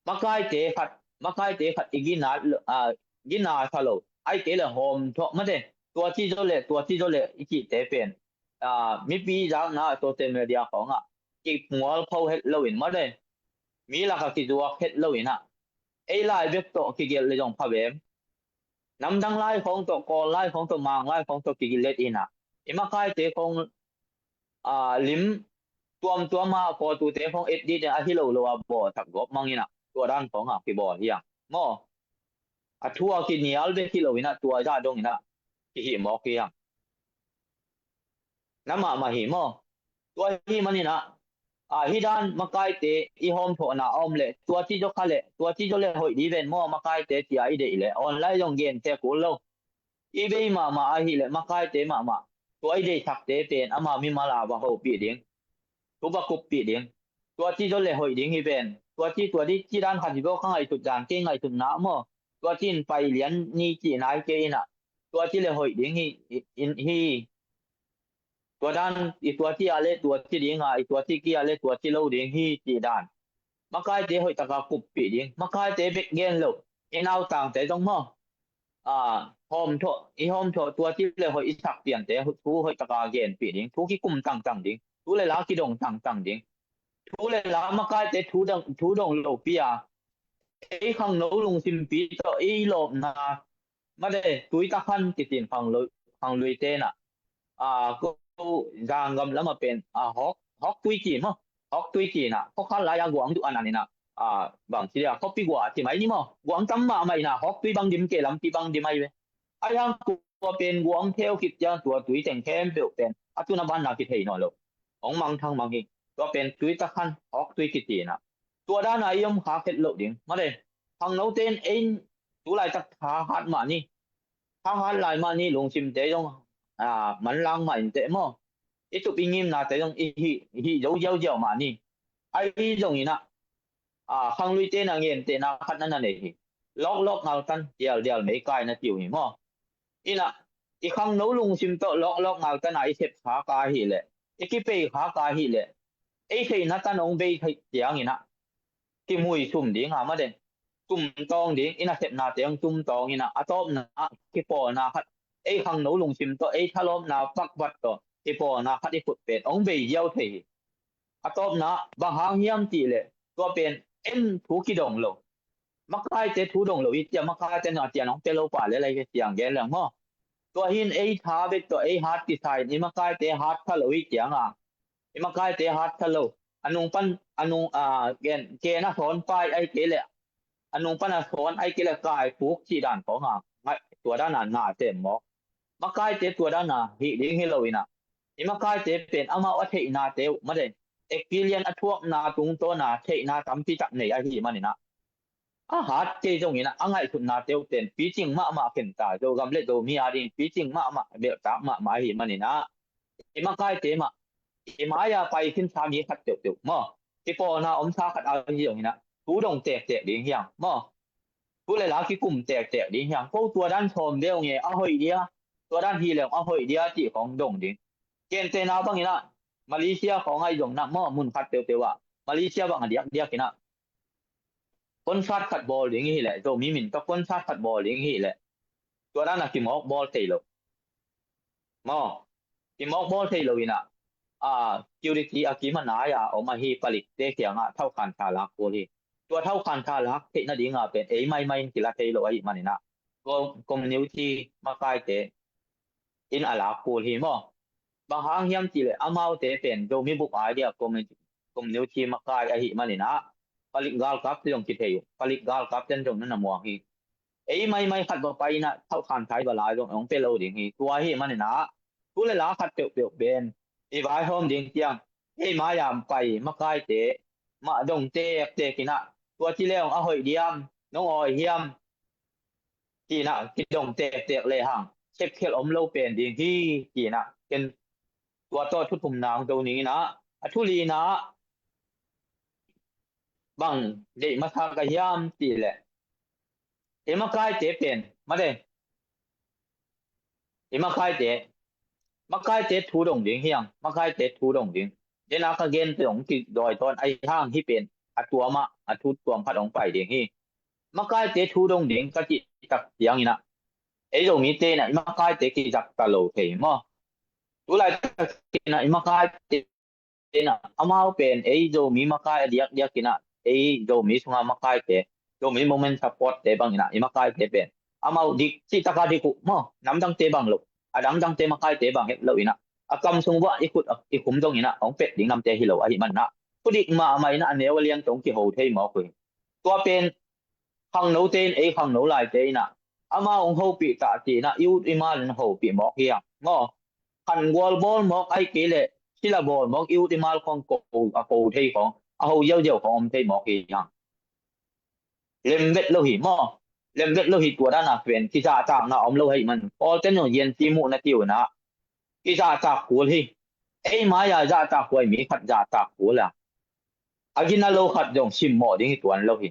Makaite khat, makaite khat i gina, a, gina sa lo, ahih kei le hawm thawh, mate, tua ci zaw le, tua ci zaw le i cihte pen, a, mipi zakna social media khawngah kimualpho het loin, mate, mi lakah kizuak het loin ah, ei lai bek tawh kigelh le zong pha vem. Namdang lai khawng tawh, Kawl lai khawng tawh, Mang lai khawng tawh kigelh in ah, i makaite khawng, a, lim tuamtuam a, kawtute khawng et dih ding ahi lo lo a, bawlsak gawp mang in ah, tua dan khawngah kibawl hi hang. Maw, a thu a kinial bek hi lo in ah, tua zah dong in ah kihih mawk hi hang. Na mahmah hi maw. Tua ahih manin ah, a, hih dan makaite i hawmthawhna a om leh, tua ci zaw kha leh, tua ci zaw le hoih dih ven maw makaite, ci-a i deih leh, online zong gen tek kul lo. I bei mahmah ahih leh, makaite mahmah, tua i deihsakte pen ama mimal a va hopih ding, thu va kuppih ding. Tua ci zaw le hoih ding hi ven. Tua ci, tua dih ci dan khat hi baw, ka ngaihsut dan, kei ngaihsutna maw. Tua ci in pai lian ni cihna hi kei in ah, tua ci le hoih ding hi, hi, hi. Tua dan i tua ci a le tua ci ding a, i tua ci kia le tua ci lo ding hi cih dan. Makaite hoih taka kuppih ding. Makaite bek gen lo, i nautangte zong maw, a, hawmthawh, i hawmthawh tua ci le hoih i sak piante thu hoih taka genpih ding. Thu kikum tangtang ding, thu le la kidong tangtang ding. Thu le la makaite thu dong, thu dong lopi a, ei khangno lungsimpi tawh ei lawpna, mate, Tuitakhan kitin khanglo, khanglui tenah, a, ko Zanggam lamah pen, a, Hawk, Hawk Tui ci maw, Hawk Tui cinah, khokhan lai-a guang duh anan inah, a, bang ci dia, khuapi gua ci mai ni maw, guang tam mahmah inah, Hawk Tui bang dim ke lampi bang dim ai ve. Ai hang tua pen guang theu khit ciang tua tui teng khempeuh pen a tun a banna kithei nawn lo. Hong mangthang mang hi. Tua pen Tuitakhan, Hawk Tui kicinah. Tua dana i om kha khet loh ding. Mate, khangnote in ei tulaitak thahat mah ni. Thahat lai mah ni, lungsimte zong, a, manlang mah inteh maw. I tup i ngimnate zong i hih, i hih zo ziauziau mah ni. Ai zong inah, a, khanglui tenah ngentehna khat na na nei hi. Lawklawk ngaltan, dialdial meikai na ci uh hi maw. Inah, i khangno lungsim tawh lawklawk ngaltana i sep khak ahih leh, i kipei khak ahih leh, ei theihna tan hong bei theih ciang inah, kimuisum ding a, mate, tumtawng ding, i nasepnate hong tumtawng inah, a tawpna ah kipawlna khat, ei khangno lungsim tawh, ei thalawpna pakbat tawh kipawlna khat i khut pen hong bei ziau thei hi. A tawpna ah bang hang hiam cih leh, tua pen en thu kidong lo. Makaite thu dong lo i cia, makaite na cia nong pia lo pa le lai ke ciang gen leng maw. Tua hin ei tha bek tawh ei hat kisa in, i makaite hat kha lo i cianga, i makaite hat kha lo. A nung pan, a nung, a, gen, gen a sawn pai ai kei leh, a nung pan a sawn ai kei leh kai puk cih dan khawng a, ngai, tua dana na sem mawk. Makaite tua dana hih ding hi lo inah, i makaite pen amau a theihnate uh, mate, experience a thuakna tungtawna theihna tampi tak nei ahih maninah, a hat kei zong inah, a ngaihsutnate uh ten picing mahmah khin ta, Zogam le Zomi a ding picing mahmah, belhtak mahmah ahih maninah, i makaite mah, i mai-a pai khinsa mi khat peuhpeuh maw, kipawlna omsa khat a hi zong inah, thu dong tektek ding hiang maw. Thu le la kikum tektek ding hiang. Ko tua dan sawm deuh nge a hoih dia, tua dan hi leng a hoih dia cih khawng dong ding. Gentehna bang inah, Malaysia khawng ahi zong inah maw, mun khat peuhpeuh ah, Malaysia bang a diakdiak inah, concert khat bawl ding hi leh, Zomi min tawh concert khat bawl ding hi leh, tua dana kimawk bawl thei lo. Maw, kimawk bawl thei lo inah, a, security a kim a nai-a om ahi palikte kiangah thaukhan tha lak kul hi. Tua thaukhan tha lak theih nadinga pen ei maimai in kila thei lo ahih maninah, ko-, community makaite in a lak kul hi maw. Bang hang hiam cih leh amaute pen Zomi buk ai dia community, community makai ahih maninah, palik galkap te zong kithei uh, palik galkap ten zong na na muang hi. Ei maimai khat va pai inah, thaukhan thai va lai zong hong pia lo ding hi. Tua ahih maninah, thu le la khat peuhpeuh pen i vaihawm ding ciang, ei mai-a pai makaite mah dong tektek inah, tua ci leng a hoih diam, nong awi hiam, cinah kidong tektek lehang, sepkhial om lo pen ding hi, cinah ken tua tawh thu thumna hong zo ning inah, a thu lina ah bang deih masa ka hiam cih leh, i makaite pen, mate, i makaite, makaite thu dong ding hiang, makaite thu dong ding. Dena ka gen te dong kidawi tawn ahi hang, hih pen a tuam ah, a thu tuam khat hong pai ding hi. Makaite thu dong ding ka cih tak ciang inah, ei Zomite inah i makaite kizakta lo thei maw. Tulaitak inah i makaite inah, amau pen ei Zomi makai a diakdiak inah, ei Zomi sunga makaite, Zomi Movement Support te bang inah i makaite pen amau dik cih taka dik uh maw, namdangte bang lo, a dangdangte makaite bang het lo inah, a kam sung uah i khut, i khum dong inah hong pet ding namte hi lo ahih maninah, khudik mahmah inah a neu a lian tawh hong kiho thei mawk uh hi. Tua pen khangnote in ei khangno laite inah, amau hong hopih ta ci inah, i ut i mal in hopih mawk hiang maw. Khangual bawl mawk ai kei leh, sila bawl mawk, i ut i mal khawng ko, a ko thei khawng, a ho ziauziau khawng om thei mawk hiang. Lemvet lo hi maw. Lemvet lo hi, tua dana pen kizahtakna om lo ahih man. Pawlten zong zianci muh na ti uh inah, kizahtak kul hi. Ei mai-a zahtak huai mi khat zahtak kul a, a gina lo khat zong simmawh ding hi tuan lo hi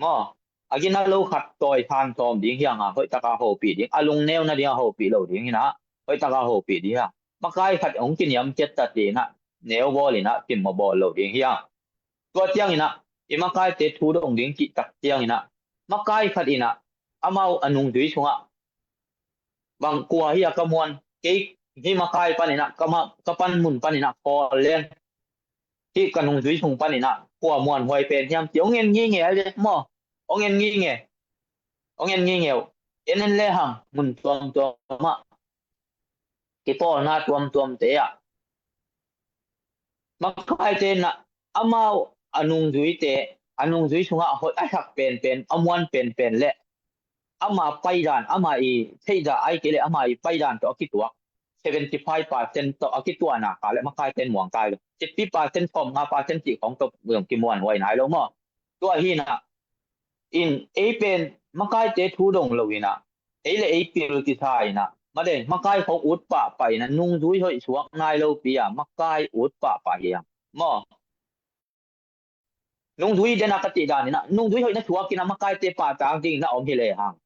maw. A gina lo khat tawi than tawm ding hiang a, hoihtaka hopih ding, a lungneu nading a hopih lo ding hinah, hoihtaka hopih ding hiang. makai khat hong kiniam ciat ta ci-in ah neu bawl in ah simmawh bawl lo ding hi hang. Tua ciangin ah i makaite thu dong ding cih tak ciangin ah makai khat in ah amau a nungzui sungah bang kua hi a ka muan, kei hih makai panin ah ka ma-, ka panmun panin ah khawl leng hih ka nungzui sung panin ah kua muanhuai pen hiam ci hong en ngingei a le maw, hong en ngingei, hong en ngingei uh. En en le hang mun tuamtuam ah kipawlna tuamtuamte ah makaite in ah amau a nungzuite, a nungzui sungah hoih a sak penpen, a muan penpen le ama paidan, ama i theihzah ai kei le ama i paidan tawh a kituak seventy five percent tawh a kituahna ka le makaite in muang kai lo. Fifty percent, sawmnga percent cih khawng tawh zong kimuanhuai nai lo maw. Tua hi in ah in ei pen makaite thu dong lo in ah ei le ei pil kisa in ah made makai khawng ut pahpah in ah nungzui hoih suak nai lopi a makai ut pahpah hi hang maw. Nungzui den a ka cih dan in ah nungzui hoih na suak in ah makaite pahtak ding na om hi le hang.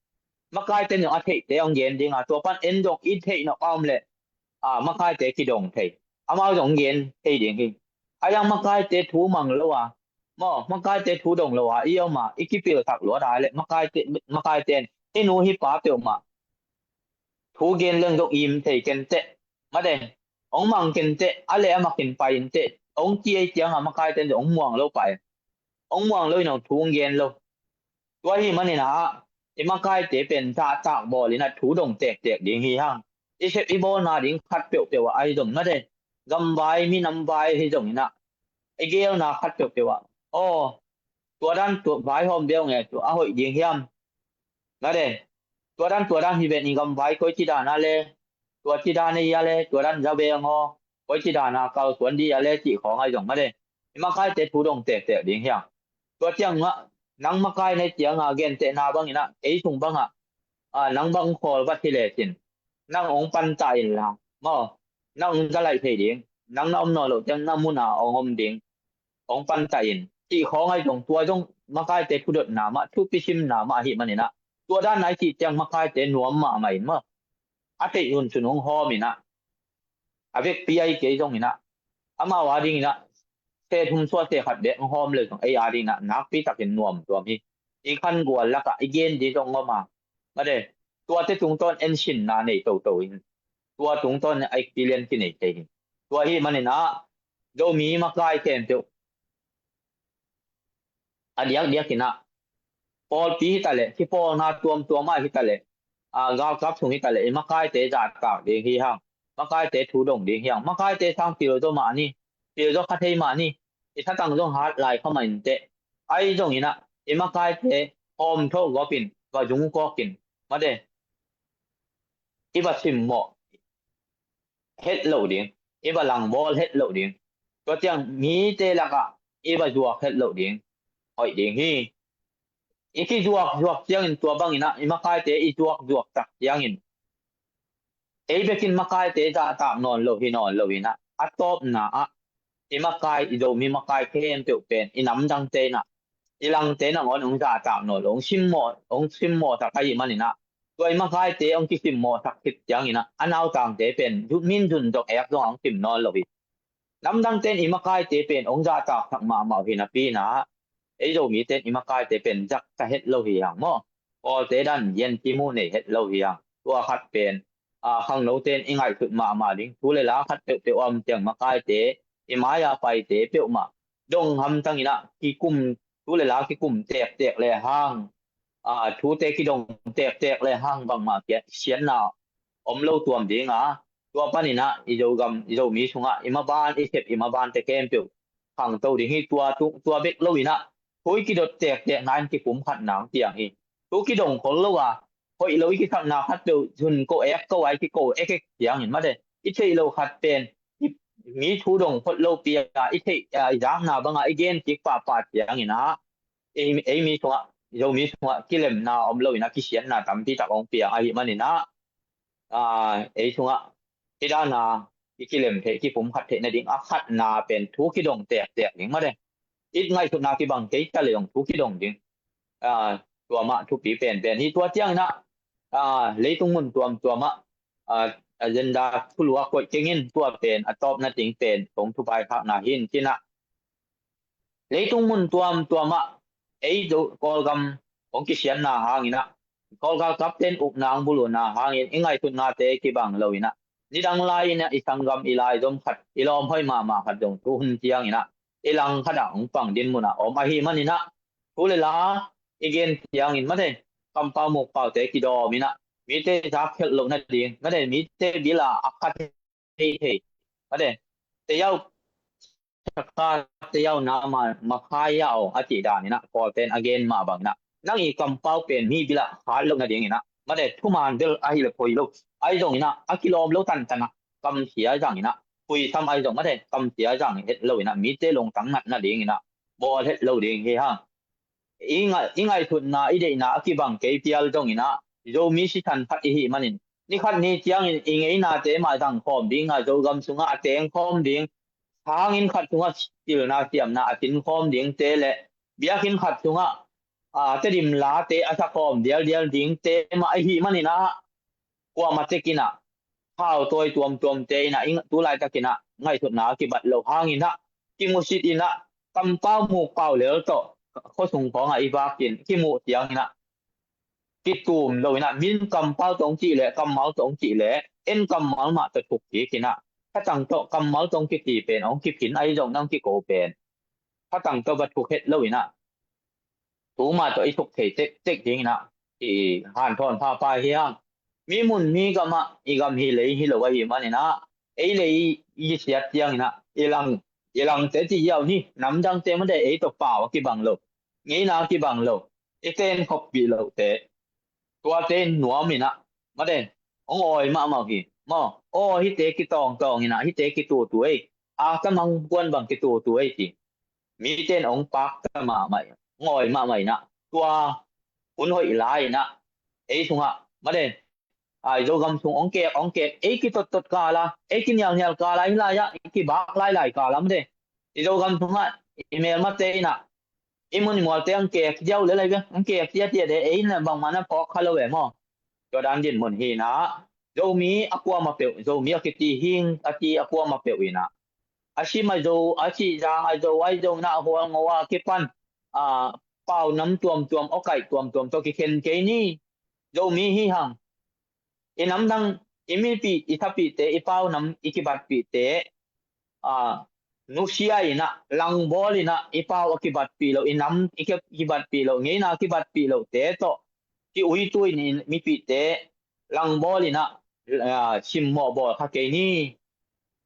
Makaite in zong a theihte hong gen ding a, tua pan en zong i theih nop a om le a makaite kidong thei, amau zong gen thei ding hi. A yang makaite thu mang lo a maw, makaite thu dong lo a i om a i kipilsak luat a le makaite, makaite in hih nu hih pa peuhmah thu gen leng zong im thei kenteh. Made hong mang kenteh, a le a makin pai inteh hong ci ei ciangah makaite in zong hong muang lo pah e. Hong muang lo in hong thu hong gen lo. Tua hi manin ah i makaite pen zahtak bawl in ah thu dong tektek ding hi hang. I sep i bawlna ding khat peuhpeuh ah ahi zong made gamvai minamvai hi zong in ah i geelna khat peuhpeuh ah aw, tua dan tua vaihawm beuh nge tua a hoih ding hiam? Made tua dan tua dan hi ven i gamvai koi ci dan a le tua ci dan a hi a le tua dan za beng aw, koi ci dan a kalsuan di a le cih khawng ahi zong made i makaite thu dong tektek ding hiam? Tua ciangah nang makai na hi ciangah gentehna bangin ah ei sung bangah a nang bang hong khawl vat hi lecin nang hong pantah in la maw, nang hong zalaih thei ding, nang na om nawn loh ciang na munah hong om ding, hong pantah in cih khawng ahi zong tua zong makaite thudotna mah thupisimna mah ahi manin ah tua dan a i cih ciang makaite nuam mahmah in maw. A theih hun sun hong hawm in ah a vekpi ahi kei zong in ah amau a ding in ah se thum suah se khat bek hong hawm le zong ei a ding in ah nakpi takin nuam tuam hi. I khangual lakah i gen di zong om a made tuate tungtawn ensinna nei toto in tua tungtawn a experience kinei thei hi. Tua hi manin ah Zomi makai khempeuh a diakdiak in ah pawlpi hi ta le kipawlna tuamtuam ah hi ta le a galkap sung hi ta le i makaite zahtak ding hi hang. Makaite thu dong ding hi hang. Makaite sang pil zaw mah ni, pil zaw kha thei mah ni. I thatang zong hat lai kha mah inteh. Ahi zong in ah i makaite hawm tho gawp in va zung kawk in made i va simmawh het loh ding, i va langbawl het loh ding. Tua ciang mite lakah i va zuak het loh ding hoih ding hi. I kizuak zuak ciangin tua bangin ah i makaite i zuak zuak tak ciangin ei bekin makaite zahtak nawn lo hi nawn lo in ah a tawpna ah i makai, i Zomi makai khempeuh pen i namdangte in ah i langte nangawn hong zahtak nawn lo, hong simmawh, hong simmawh tak ahi manin ah tua i makaite hong kisimmawh tak khit ciangin ah a nautangte pen min zun zong ek zong hong sim nawn lo hi. Namdangte in i makaite pen hong zahtaksak mahmah uh hi napi in ah ei Zomite in i makaite pen zaksa het lo hi hang maw. Kawlte dan gen kimu nei het lo hi hang. Tua khat pen a khangnote in i ngaihsut mahmah ding. Thu le la khat peuhpeuh a om ciang makaite i mai-a paite peuhmah dong hamtang in ah kikum, thu le la kikum tektek le hang a thute kidong tektek le hang bangmah kia siatna om lo tuam ding a tua panin ah i Zogam, i Zomi sungah i maban, i sep i mabante khempeuh khangto ding hi. Tua, tua bek lo in ah thu i kidot tektek na in kipumkhat nang tiang hi. Thu kidong khol lo a hoih lo i kisakna khat peuh zun ko ek ko a i kiko ekek ciangin made i theih lo khat pen i, mi thu dong phot lopi a i theih a i zakna banga i gen kik pahpah ciangin ah ei, ei mi sungah, Zomi sungah kilemna om lo in ah kisiatna tampi tak hong piang ahi manin ah a ei sungah i dana i kilem theih, kipumkhat theih nading a khatna pen thu kidong tektek ding made. I ngaihsutna kibang kei ta le zong thu kidong ding. A tua mah thupi penpen hi. Tua ciangin ah a leitung mun tuamtuam ah a agenda thulu a koih kengin, tua pen a tawpna ding pen kong thupaikhakna hi in, ci-in ah leitung mun tuamtuam ah ei Zo Kawlgam hong kisiatna hangin ah, Kawlgam kapten ukna hong buluhna hangin i ngaihsutnate kibang lo in ah, nidang lai in ah i sanggam i laizom khat, i lawm hoih mahmah khat zong tu hun ciangin ah i lang khat ah hong pang dinmun ah om ahih manin ah, thu le la i gen ciangin mate, kampau mukpaute kidawm in ah, mite zak khelh loh nading mate, mite bil ah a khat thei thei mate, teyau chaka teyau na ma, makhai yau a cih dan in ah Kawlten a gen mah bangin ah, nang i kampau pen mi bil ah khat loh nading in ah mate, thuman bel ahi le poi lo, ahi zongin ah a kilawm lo tantan ah kamsia zang in ah, puisam ahi zong mate, kamsia zang het lo in ah, mite lungtang nat nading in ah bawl het lo ding hi hang. I ngai, i ngaihsutna, i deihna a kibang kei pial zongin ah, Zomi sisan khat i hih manin, ni khat ni ciangin i ngeinate mah zang khawm ding a, Zogam sungah a teng khawm ding, sanginn khat sungah pilna siamna a sin khawm dingte le biakinn khat sungah, a, Tedim late a sa khawm dialdial dingte mah i hih manin ah, kuamah tek in ah, thau tawi tuamtuamte in ah, i, tu laitakin ah ngaihsutna a kibat loh hangin ah, kimusit in ah, kampau mukpau lel tawh khuasung khawngah i vakin kimuh ciangin ah, kitum lo in ah, min kampau tawh hong cih leh, kammal tawh hong cih leh, en kammal mah tawh thuk kik in ah, thatang tawh kammal tawh hong kici pen, hong kiphin ahi zong nang kiko pen, thatang tawh va thuk het lo in ah, tu mah tawh i thuk thei tektek dingin ah i hanthawn phapha hi hang. Mi mun mi gamah i gam hi lei hi lo ahih manin ah, ei lei i siat ciangin ah i lang, i langte ci ziau ni, namdangte mate ei tawh pau a kibang lo, ngeina a kibang lo, i ten khoppih lohte, tuate in nuam in ah mate, hong awi mahmah hi maw. Aw, hihte kitawngtawng in ah, hihte kitutu ei, a kamang kuan bang kitutu ei ci. Mite in hong pakta mahmah, hong awi mahmah in ah, tua hun hoih lai in ah ei sungah mate, a, i Zogam sung hong kek, hong kek, ei kitottot kala, ei kinialnial kala, hih lai-ah i kibak lailai kala mate, i Zogam sungah i melmate in ah i mun i mualte hong kek ziau le lai ve, hong kek ziau tiah de, ei in ah bangmah na phawk kha lo ve maw. Tua dan dinmun hi in ah, Zomi a kuamah peuh, Zomi a kiti hing a ti a kuamah peuh in ah, a sim a zo, a sihzang a zo, ahi zongin ah a hualngo a kipan, a, pau nam tuamtuam, awkaih tuamtuam tawh kikhen kei ni. Zomi hi hang. I namdang, i mipih, i thapihte, i pau nam i kibatpihte, a, nusia in ah, langbawl in ah, i pau a kibatpih loh, i nam i ki, kibatpih loh, ngeina a kibatpih lohte tawh ki-uitu in, i mipihte langbawl in ah, a, simmawh bawl kha kei ni.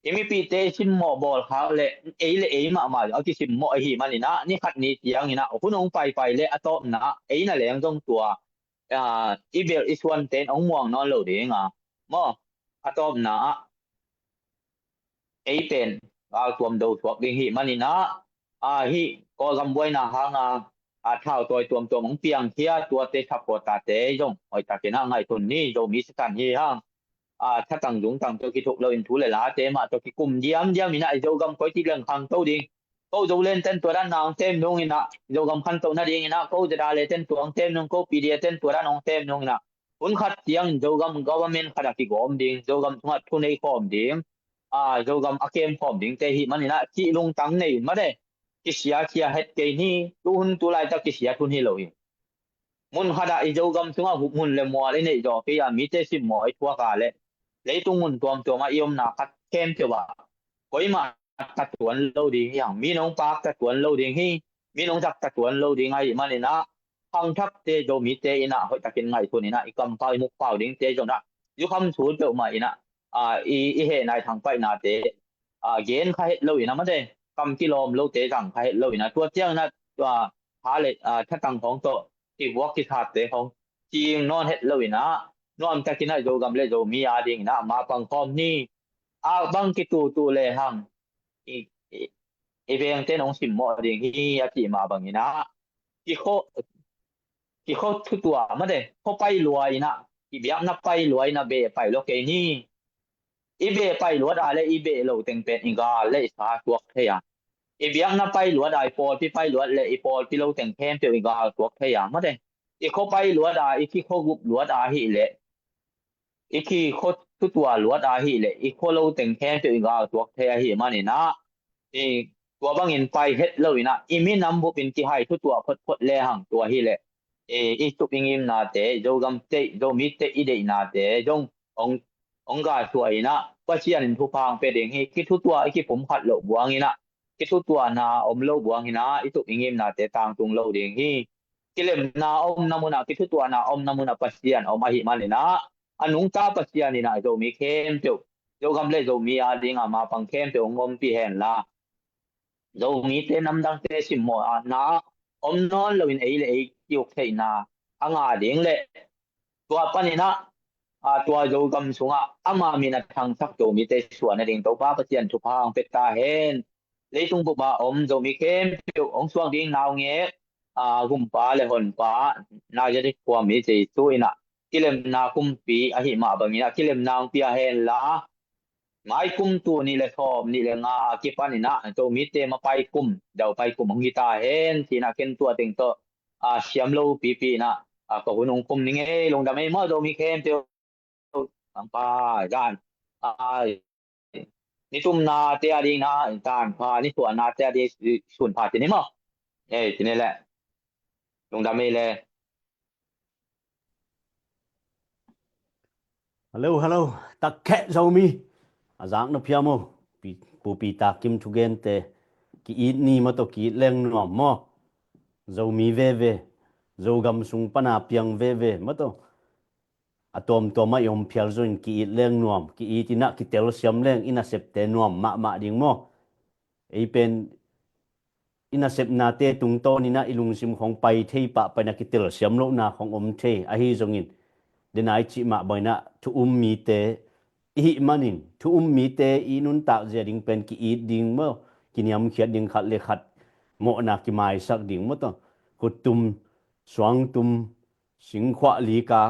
I mipihte simmawh bawl kha le, ei le ei mahmah a kisimmawh ahih manin ah, ni khat ni ciangin ah hun hong paipai le a tawpna ah ei na leng zong tua, a, i belh i suante in hong muang nawn lo ding a, maw, a tawpna ah ei pen galtuam do suak ding hih manin ah, a, hih Kawlgam buaina hanga, a, thau tawi tuamtuam hong piangkhia tuate supporter-te zong hoihtakin ah ngaihsun ni, Zomi sisan hi hang. A, thatang zungtang tawh kithuk loin thu le late mah tawh kikum diamdiam in ah, i Zogam koi ci leng khangto ding. Ko Zolen ten tua dan na hong tem nung in ah, Zogam khantoh nadingin ah, ko Zada le ten tua hong tem nung, ko P D A ten tua dan hong tem nung in ah, hun khat ciangin Zogam government khat a kigawm ding, Zogam sungah thu nei khawm ding, a, Zogam a kem khawm dingte hih manin ah, cih lungtang nei in mate, kisiasia het kei ni, tu hun tu laitak kisiat hun hi lo hi. Mun khat ah i Zogam sungah hup mun le mual i neih zawh kei a, mite simmawh i thuak a leh, leitung mun tuamtuam ah i omna khat khempeuh ah koimah ta tuan lo ding hi hang, mi nong pak ta tuan lo ding hi, mi nong zak ta tuan lo ding ahih manin ah, khangthakte Zomite in ah hoihtakin ngaihsun in ah, i kampau i mukpau dingte zong ah, zukham sul peuhmah in ah, a, i, i hehna i thangpaihnate, a, gen kha het lo in ah mate, kam kilawm lote zang kha het lo in ah, tua ciangin ah, tua, tha le, a, thatang khawng tawh kivuak kisatte khawng cing nawn het lo in ah, nuamtakin ah Zogam le Zomi a dingin ah mapang khawm ni. A bang kitutu le hang, i, i, i vengte in hong simmawh ding hi a cih mah bangin ah, kikho, kikho thutuah mate, kho pai lua in ah, i biakna pai lua in ah beh pai lo kei ni. I beh pai luat a le i beh lo teng pen i gal le i sa tuak thei a, i biakna pai luat a, i pawlpi pai luat le i pawlpi lo teng khempeuh i gal tuak thei a mate, i kho pai luat a, i kikho gup luat a hih leh, i kikho thutuah luat ahih leh i khua lo teng khempeuh i galtuak thei ahih manin ah, i tua bangin pai het lo in ah i minam bupin kihai thutuah photphot lehang tua hi leh i, i tup i ngimnate, Zogam te, Zomi te i deihnate zong ong, ong galsuah in ah Pasian in thupha ong pia ding hi. Kithutuah i kipumkhat loh buang in ah, kithutuahna om lo buang in ah i tup i ngimnate tangtung lo ding hi. Kilemna omna munah, kithutuahna omna munah Pasian om ahih manin ah, a nungta Pasian in ah Zomi khempeuh, Zogam le Zomi a dingah mapang khempeuh ong ompih henla, Zomite namdangte simmawhna om nawn loin ei le ei kiuk theihna a ngah ding le tua panin ah, a, tua Zogam sungah ama min a thangsak Zomite suahna ding Topa Pasian thupha ong pia ta hen. Leitung bup a om Zomi khempeuh ong suak ding naungek, a, gumpa le honpa, Nazareth khuami Jesu in ah kilemna kumpi ahih mah bangin ah kilemna ong pia henla, mai kum tul nih le sawm nih le nga a kipan in ah Zomite mapai kum, daupai kum ong hi ta hen ci-in ah ken tua teng tawh, a, siam lo pipi in ah, a, ka hun ong khum ning ei. Lungdam ei maw Zomi khempeuh. Tangpa zan, a, ni tumna te a ding na, tanpha ni suahna te a ding sun pha ci ni maw. Ei, ci ni le. Lungdam ei le. Hello, hello. Takheh Zomi. A zak na phiam o. Pi-, Pu Peter Kim thugente. Ki-it ni maw tawh ki-it leng nuam maw. Zomi veve. Zogam sung pana piang veve maw tawh. A tuamtuam ah i om phial zongin ki-it leng nuam. Ki-it in ah kitelsiam leng i nasepte nuam mahmah ding maw. Ei pen i nasepnate tungtawn in ah i lungsim khong pai thei pahpah in ah kitelsiam lohna khong om thei ahi zongin, dena i cih mah bangin ah thu um mite i hih manin thu um mite i nuntak zia ding pen ki-it ding maw, kiniamkhiat ding khat le khat mawhna kimaisak ding maw tawh, khuttum, suangtum, singkhuah lika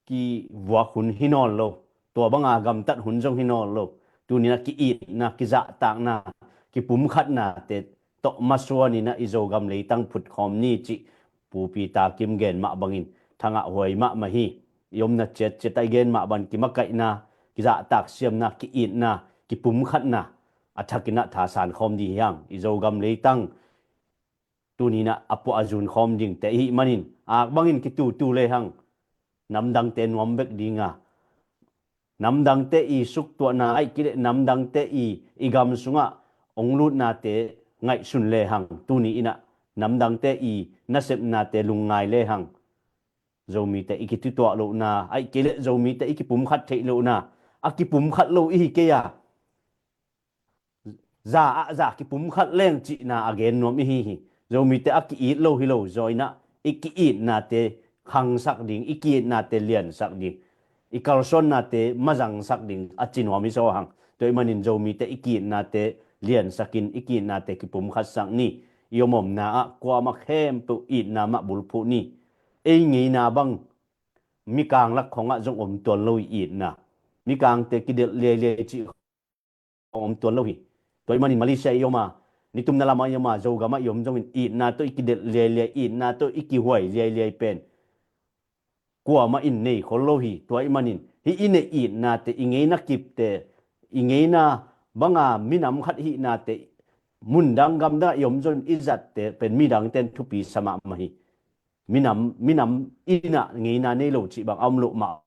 kivuak hun hi nawn lo. Tua banga gamtat hun zong hi nawn lo. Tuninah ki-itna, kizahtakna, kipumkhatnate tawh masuaninah i Zogam leitang phutkhawm ni cih Pu Peter Kim gen mah bangin thangah huai mahmah hi. I omna ciatciatah i gen mah bang kimakaihna, kizahtak siamna, ki-itna, kipumkhatna a thakinah thasankhawm dih hiang. I Zogam leitang tuninah a puah a zunkhawm dingte i hih manin, ak bangin kitutu lehang namdangte nuam bek dinga, namdangte i suktuahna aih kileh namdangte i, i gam sungah ong lutnate ngaihsun lehang, tuni inah namdangte i nasepnate lungngai lehang, Zomite i kitutuah lohna aih kileh Zomite i kipumkhat theih lohna, a kipumkhat lo i hi kei a, za ah za kipumkhat leng cihna a gen nuam i hi hi. Zomite a ki-it lo hi lo, zaw inah i ki-itnate khangsak ding, i ki-itnate liansak ding, i kalsuannate mazangsak ding a ci nuam i zaw hang. Tua i manin Zomite i ki-itnate liansakin, i ki-itnate kipumkhatsak ni. I omomna ah kuamah khempeuh itna mah bulphuh ni. Ei ngeina bang mikang lak khongah zong om tuan lo i itna. Mikangte kidelh liailiai cih om tuan lo hi. Tua i manin Malaysia i om a, nitumna lamah i om a, Zogamah i om zongin itna tawh i kidelh liailiai, itna tawh i kihuai liailiai pen kuamah in nei khol lo hi. Tua i manin hih i neih itnate, i ngeina kipte, i ngeina banga minam khat hihnate mundang gamdangah i om zongin i zatte pen midangte in thupi sa mahmah hi. Minam, minam innah ngeina nei lo cih bang a om loh mah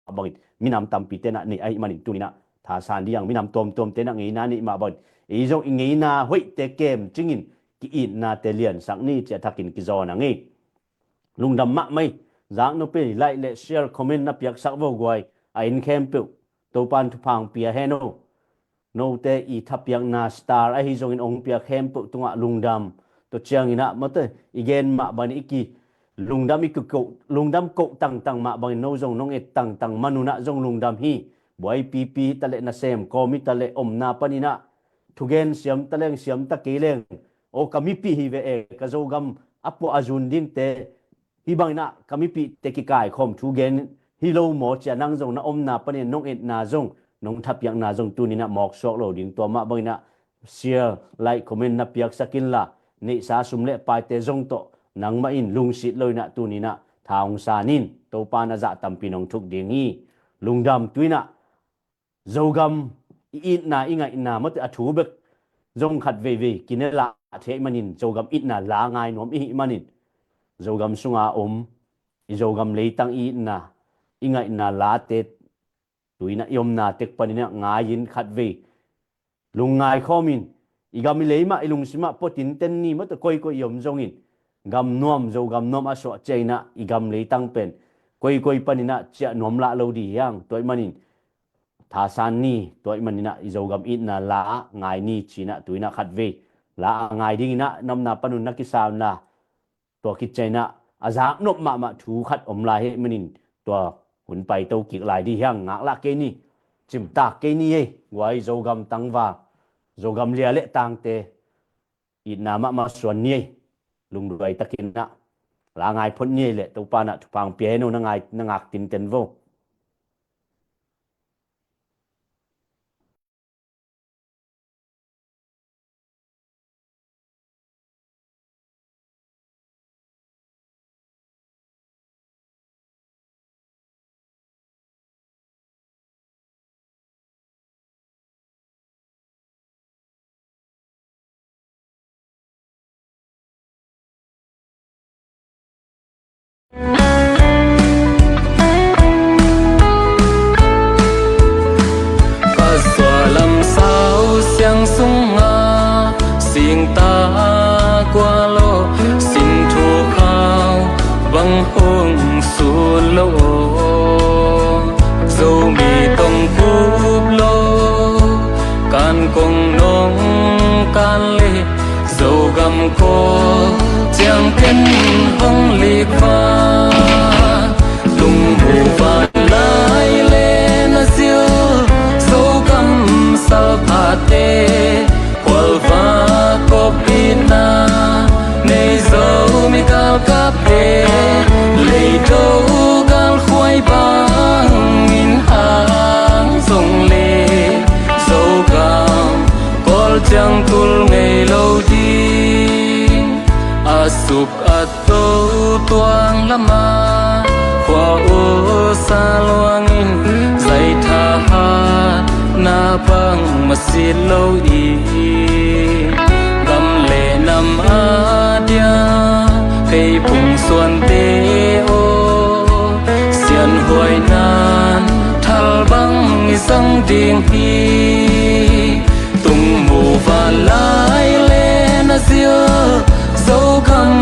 bangin minam tampi tenah neih ahih manin tuninah thasan dih ang, minam tuamtuam tenah ngeina neih mah bangin ei zong i ngeina hoihte kemcingin ki-itnate liansak ni cih a thakin kizawn ang ei. Lungdam mahmah ei. Zak nopei, like le share, comment na piaksak vo guai. A inn khempeuh Topan thupha ong pia hen o. Note i thapiakna star ahi zongin ong pia khempeuh tungah lungdam. Tua cianginah mate i gen mah bangin i ki lungdam i kikoh, lungdam koh tangtang mah bangin no zong nong et tangtang manunah zong lungdam hi. Buai pipi taleh nasem kawm hi taleh omna paninah thugen siam taleng siam ta kei leng, aw ka mipi hi ve e, ka Zogam a puah a zun dingte hih banginah ka mipihte kikaikhawm thu gen hi lo maw cia nang zong na omna panin nong etna zong nong thapiakna zong tuninah mawksuak lo ding. Tua mah banginah share, like, comment na piaksak inla neihsa sum le paite zong tawh nangmah in lungsit loinah tuninah tha hong san in. Topa na zah tampi nong thuk ding hi. Lungdam. Tuinah Zogam i itna i ngaihna mawte a thu bek zong khat veivei kine lah thei manin Zogam itna la ngai nuam i hih manin Zogam sunga om i Zogam leitang i itna i ngaihna late tuina i omna tek paninah ngai-in khat vei lungngai khawmin i gam i lei mah i lungsimah puatin ten ni mawte koikoi i om zongin gam nuam Zogam nuam a suah ciainah i gam leitang pen koikoi paninah ciah nuam lah lo di hiang tua i manin thasan ni tua i maninah i Zogam itna la ngai ni cinah tuinah khat vei la a ngai dinginah namna panun na kisauna tua kicainah a zaknop mahmah thu khat om lai hih manin tua hun paito kik lai di hiang ngaklah kei ni cimtak kei ni ei guai Zogam tangva Zogam lia le tangte itna mahmah suan ni ei lungduai takinah la ngai phot ni ei le Topanah thupha pia heno na ngai na ngak tinten vo. Ka suahlam sau siang sungah singta kua lo sin thu khau bang hong sut lo aw. Zomi tong kup lo kan kong nong kan le Zogam ko ciang ken hong lik va lungbu va lai le na zil Zogam salphate khualva kop itna nei Zomi galkapte leito galkhuai bangin hang zong le Zogam kol ciang tul ngei lo ding a suk a to tuang lama khua usa luangin zai thahat na bang masit lo i gam le nam a dia kei phung suante aw sian huai nan thal bang i sang ding hi. Tung mu va lai le na zil Zogam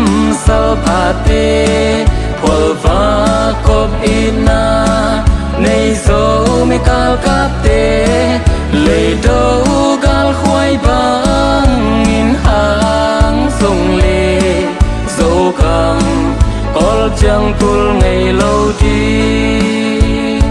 salphate khualva kop itna nei Zomi galkapte leito galkhuai bangin hang zong le Zogam kol ciang tul ngei lo ding.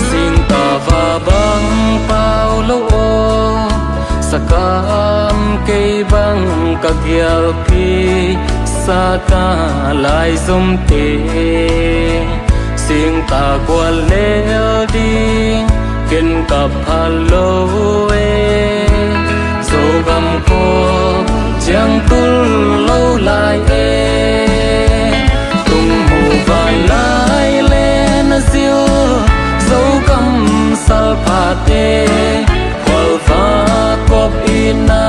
Singtava bang pau lo aw, sakam kei bang ka gialpi sata lai zomte. Singta kual lel ding ken ka phal lo e, Zogam ko ciang tul lo lai e. Tung mu va lai le na zil Zogam salphate khualva kop itna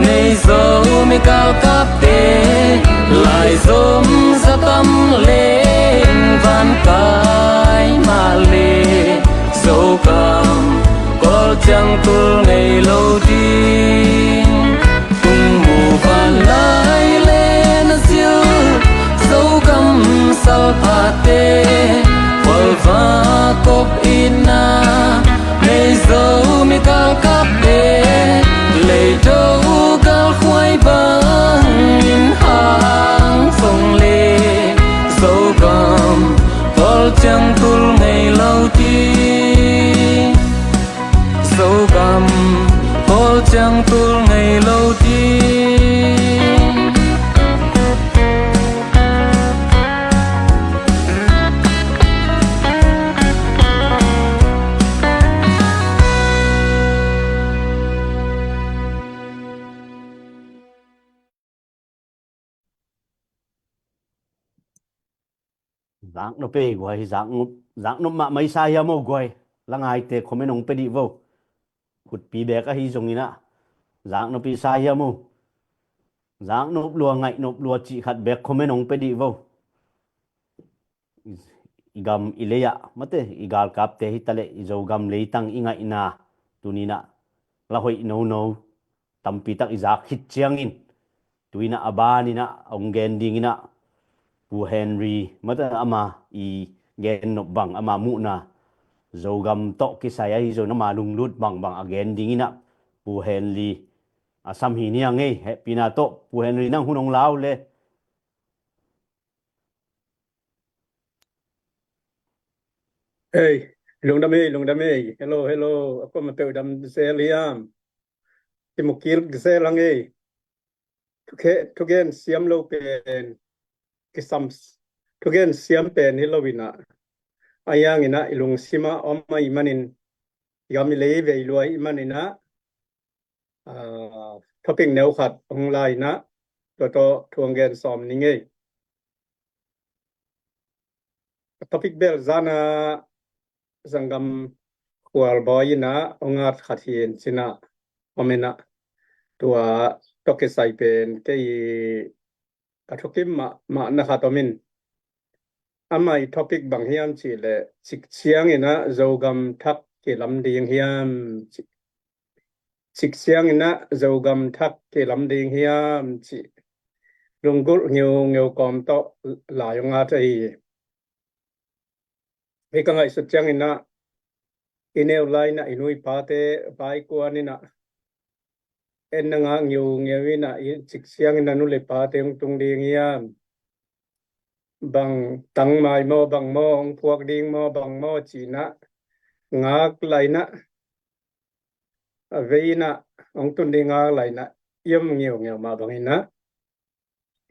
nei Zomi galkapte lai zom za tam leng van kai mah le Zogam kol ciang tul ngei lo ding. Tung mu va lai le na zil Zogam salphate khualva kop itna nei Zomi galkapte leito galkhuai bangin hang zong le Zogam kol ciang tul ngei lo ding. Zogam kol Ciang tul ngei lo ding. Zaknop ei guai, zaknop, zaknop mahmah i sa hiam o guai. Langaite comment hong pia dih vo. Khutpi bek ahi zongin ah, zaknop i sa hiam o. Zaknop lua, ngaihnop lua cih khat bek comment hong pia dih vo. I gam i lei ah, mate, i galkapte hi taleh i Zogam leitang i ngaihna tuni-in ah la hoih nono tampi tak i zak khit ciangin, tu-in ah a banin ah hong gen dingin ah Pu Henry, mate, ama i gennop bang, ama muhna Zogam tawh kisai ahi zongin ama lunglut bangbang a gen dingin ah Pu Henry a sam hi ni a ngei. Hehpihna tawh Pu Henry, nang hun hong la uh le. Ei, lungdam ei, lungdam ei. Hello, hello. A kuamah peuh dam zel hiam? Kimukil zel hang ei. Thuge-, thugen siam lo pen kisam, thugen siam pen hi lo-in ah, a hiangin ah i lungsim ah om ahih manin, i gam i lei vei lua ahih manin ah, ah, topic neu khat hong la-in ah, tua tawh thu hong gen sawm ning ei. Topic bel zan ah Zanggam Khualbawi in ah hong at khat hi in, ci-in ah om in ah, tua tawh kisai pen kei ka thukim mahmahna khat om in, ama i topic bang hiam cih leh, cik ciangin ah Zogam thak kilam ding hiam, ci. Cik ciangin ah Zogam thak kilam ding hiam, ci. Lunggulh ngiungeu kawm tawh lai hong at ahi hi. Hih ka ngaihsut ciangin ah, i neu lai-in ah i nu i pate vai kuan in ah, en na ngak ngiungeu in ah, i cik ciangin ah nu le pate hong tung ding hiam, bang tangmai maw, bang maw, hong phuak ding maw, bang maw, ci-in ah ngak lai-in ah, a vei-in ah hong tun ding ngak lai-in ah i om ngiungeu mah bangin ah,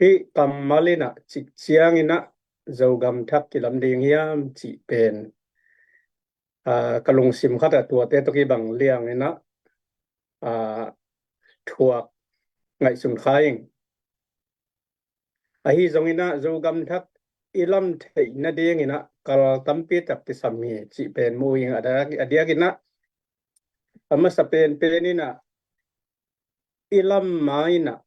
hih kammal in ah cik ciangin ah Zogam thak kilam ding hiam cih pen, ah, ka lungsim khat ah tuate tawh kibang liangin ah, ah, thuak ngaihsun kha ing. Ahi zongin ah Zogam thak i lam theih nadingin ah kal tampi tak kisam hi cih pen mu ing. A diak, a diakin ah, a masa penpen in ah, i lam ma-in ah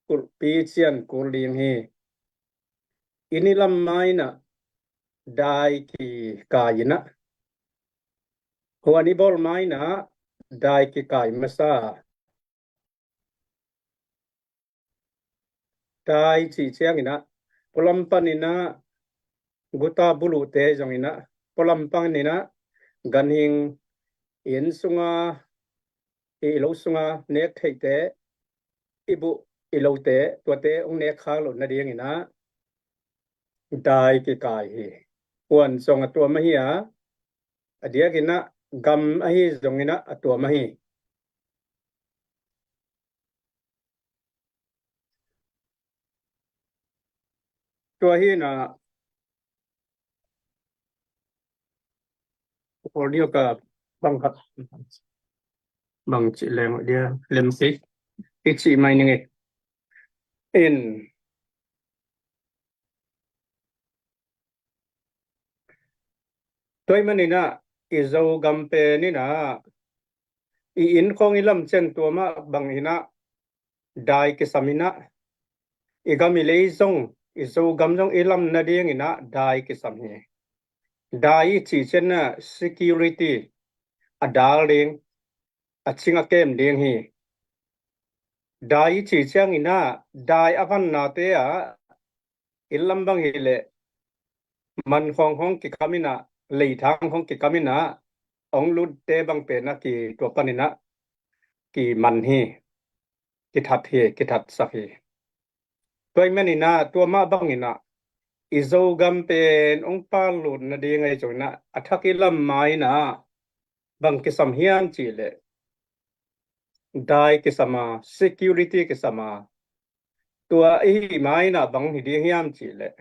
kulhpi cian kul ding hi. I ni lam ma-in ah dai kikai in ah, huan i bawl ma-in ah dai kikai masa. Dai cih ciangin ah, pualam panin ah guta buluhte zongin ah, pualam panin ah ganhing, inn sunga, i lo sunga nek theihte, i buh i lote, tuate hong nek khak loh nadingin ah dai kikai hi. Huan zong a tuam ahi a, a diakin ah gam ahi zongin ah a tuam ahi. Tua hi-in ah, audio ka bang khat, bang cih leng dia, lem si, i cih mai ning ei. In, tua ahih manin ah, i Zogam pen in ah, i inn khawng i lam ciang tua mah bangin ah dai kisam in ah, i gam i lei zong, i Zogam zong i lam nadingin ah dai kisam hi. Dai i cih ciang ah security, a dal ding, a cing a kem ding hi. Dai i cih ciangin ah, dai a vannate ah, inn lam bang hi leh, man khawng hong kikam in ah, leithang hong kikam in ah, hong lutte bang pen ah ki, tua panin ah kiman hi, kithat hi, kithatsak hi. Tua ahih manin ah, tua mah bangin ah, i Zogam pen hong palut nading ahi zongin ah, a thak i lam ma-in ah bang kisam hiam cih leh, dai kisam a, security kisam a, tua i hih ma-in ah bang hi ding hiam cih leh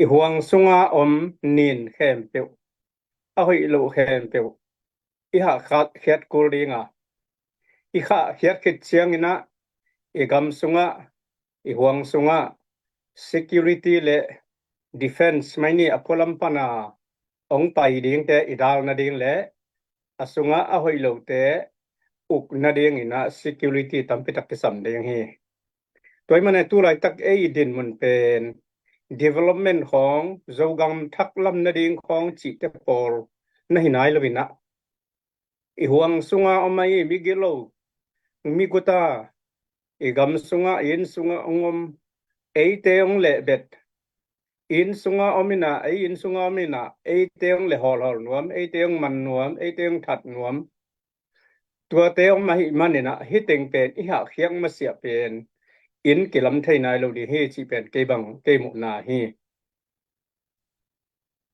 i huang sunga om nin khempeuh, a hoih loh khempeuh i hahkhiat kul ding a, i hahkhiat khit ciangin ah i gam sungah, i huang sungah security le defense mai ni, a pualam pana hong pai dingte i dal nading le a sungah a hoih lote uk nadingin ah security tampi tak kisam ding hi. Tua ahih manin tu laitak ei i dinmun pen development khawng, Zogam thak lam nading khawng cihte pawl na hi nai lo in ah, i huang sunga om ahi migilo, miguta, i gam sunga, i inn sunga hong om, eite hong lehbet, inn sunga om in ah, ei inn sunga om in ah, eite hong le hawlhawl nuam, eite hong man nuam, eite hong that nuam, tuate om ahih manin ah hih teng pen i hahkhiat masiah pen in kilam thei nai lo ding hi cih pen kei bang, kei muhna hi.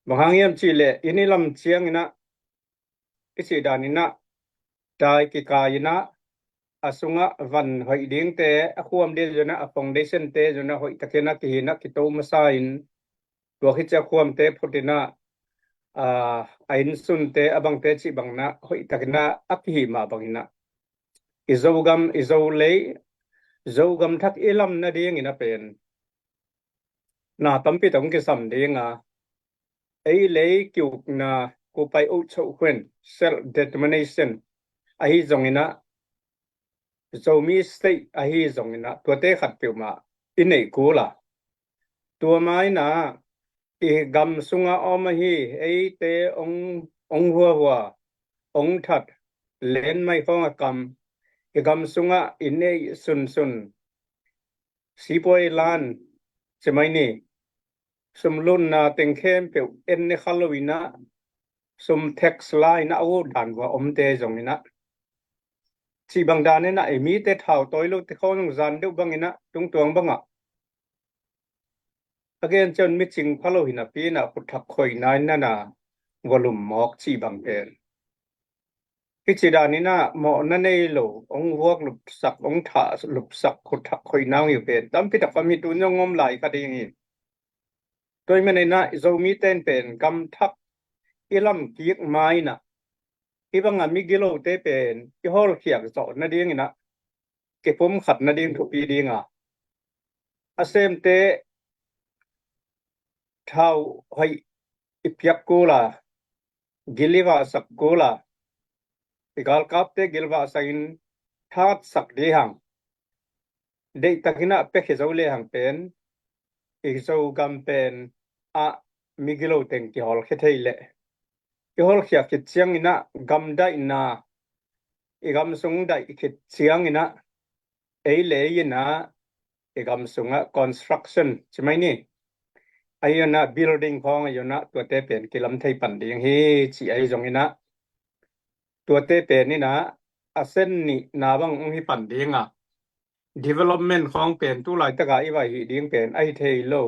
Bang hang hiam cih leh inn i lam ciangin ah, i cih danin ah, dai kikai in ah, a sungah van hoih dingte, a khuam ding zong ah, a foundation te zong ah hoih takin a kihi in ah, kito masa in, tua khit ciang khuamte phut in ah, a, a innsunte, a bangte cih bangin ah hoih takin ah a kihi mah bangin ah, i Zogam, i Zolei, Zogam thak i lam nadingin ah pen na tampi tak hong kisam ding a, ei lei ki-ukna, ကိုယ်ပိုင်အုပ်ချုပ်ခွင့်, self determination ahi zongin ah, Zomi state ahi zongin ah, tuate khat peuhmah i neih kul a, tua ma-in ah i gam sunga om ahi eite hong, hong huahua, hong that, lenmai khawng a kam, i gam sungah i neih sunsun, sipuai lan, ci mai ni, sumlunna teng khempeuh en ne kha lo in ah, sum tax la in ah a ut dan vua omte zongin ah, cih bang danin ah i mite thau tawi lote khawng zong zan deuh bangin ah, tungtuang bangah a gen ciang mi cing pha lo hi napi in ah khut thak khoina in ah na vua lum mawk cih bang pen, hih ci danin ah mawhna nei lo, hong vuak lupsak, hong thah lupsak, khut thak khoina hong hi pen tampi tak om hi, tun zong om lai kha ding hi. Tua ahih manin ah i Zomite in pen gam thak i lam kik ma-in ah, hih banga migilote pen i hawlkhiak zawh nadingin ah, kipumkhat nading thupi ding a, a semte thau hoih i piak kul a, gil i vahsak kul a, i galkapte gil vahsakin thatsak ding hang, deihtakin ah pia khia zo lehang pen, i Zogam pen ah migilo teng kihawlkhia thei leh, i hawlkhia khit ciangin ah gamdaihna, i gam sung daih khit ciangin ah, ei lei in ah i gam sungah construction ci mai ni, ahi zong ah building khawng ahi zong ah, tuate pen kilam thei pan ding hi, cih ahi zongin ah, tuate pen in ah a sen nihna bang hong hi pan ding a, development khawng pen tu laitak a i vai hih ding pen ahi thei lo.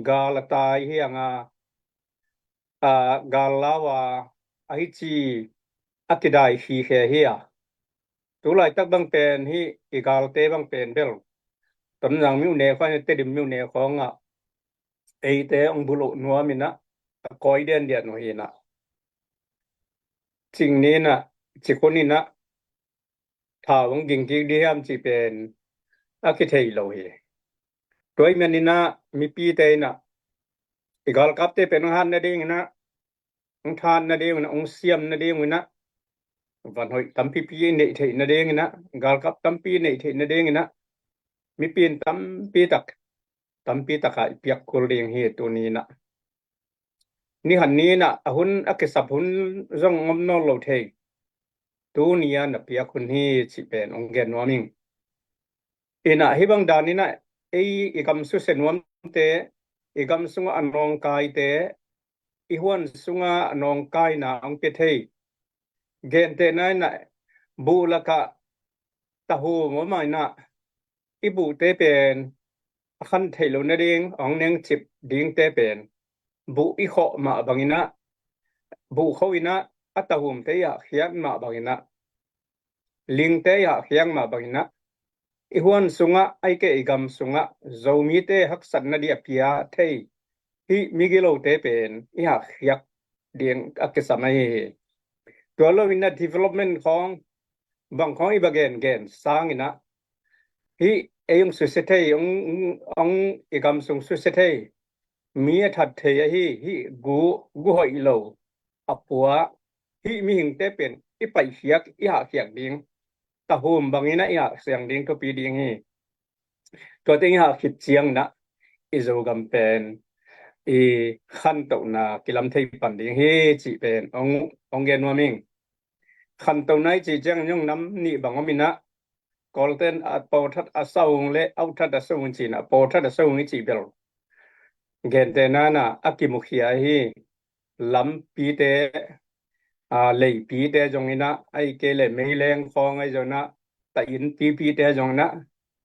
Gal a tai hi hang a, a, gal lau a, ahi ci a kidai khikhe hi a, tu laitak bang pen hih i galte bang pen bel Tonzang myone khawng, Tedim myone khawng ah eite hong bulh nuam in ah, a kawi diandian uh hi in ah, cing ni in ah, cik hun in ah, thau hong ging kik ding hiam cih pen a kithei lo hi. Tua ahih manin ah mipite in ah, i galkapte pen hong hat nadingin ah, hong that nadingin ah, hong siam nadingin ah, van hoih tampipi i neih theih nadingin ah, galkap tampi i neih theih nadingin ah, mipi in tampi tak, tampi tak a i piak kul ding hi tuni in ah. Ni khat ni in ah, a hun a kisap hun zong om nawn lo thei, tuni a na piak hun hi cih pen hong gen nuam ing. In ah hih bang danin ah ei i gam susia nuamte, i gam sungah a nawngkaite, i huan sungah a nawngkaina hong pia thei, gentehna in ah buh lakah tahum om a in ah, i buhte pen a khan theih loh nading hong nengcip dingte pen buh i khawh mah bangin ah, buh kho in ah a tahumte i hahkhiat mah bangin ah, lingte i hahkhiak mah bangin ah i huan sungah, ahih kei leh i gam sungah Zomite haksatna ding a pia thei hih migilote pen i hahkhiak ding a kisam ahi hi. Tua lo in ah development khawng bang khawng i va gengen sangin ah hih ei hong susia thei, hong, hong, hong i gam sung susia thei, mi a that thei ahi hih gu, gu hoih lo a pua hih mihingte pen i paihkhiak, i hahkhiak ding, tahum bangin ah i hahsiang ding thupi ding hi. Tuate i hahkhit ciangin ah i Zogam pen i khantohna kilam thei pan ding hi cih pen hong, hong gen nuam ing. Khantohna i cih ciangin zong nam nih bang om in ah, Kawlten a pawthat a sawng le auhthat a sawng ci-in ah, pawthat a sawng i cih bel gentehna in ah a kimukhia hi. Lampite, a, leipite zongin ah, ahih kei leh meileng khawng ahi zongin ah, tahin pipite zongin ah,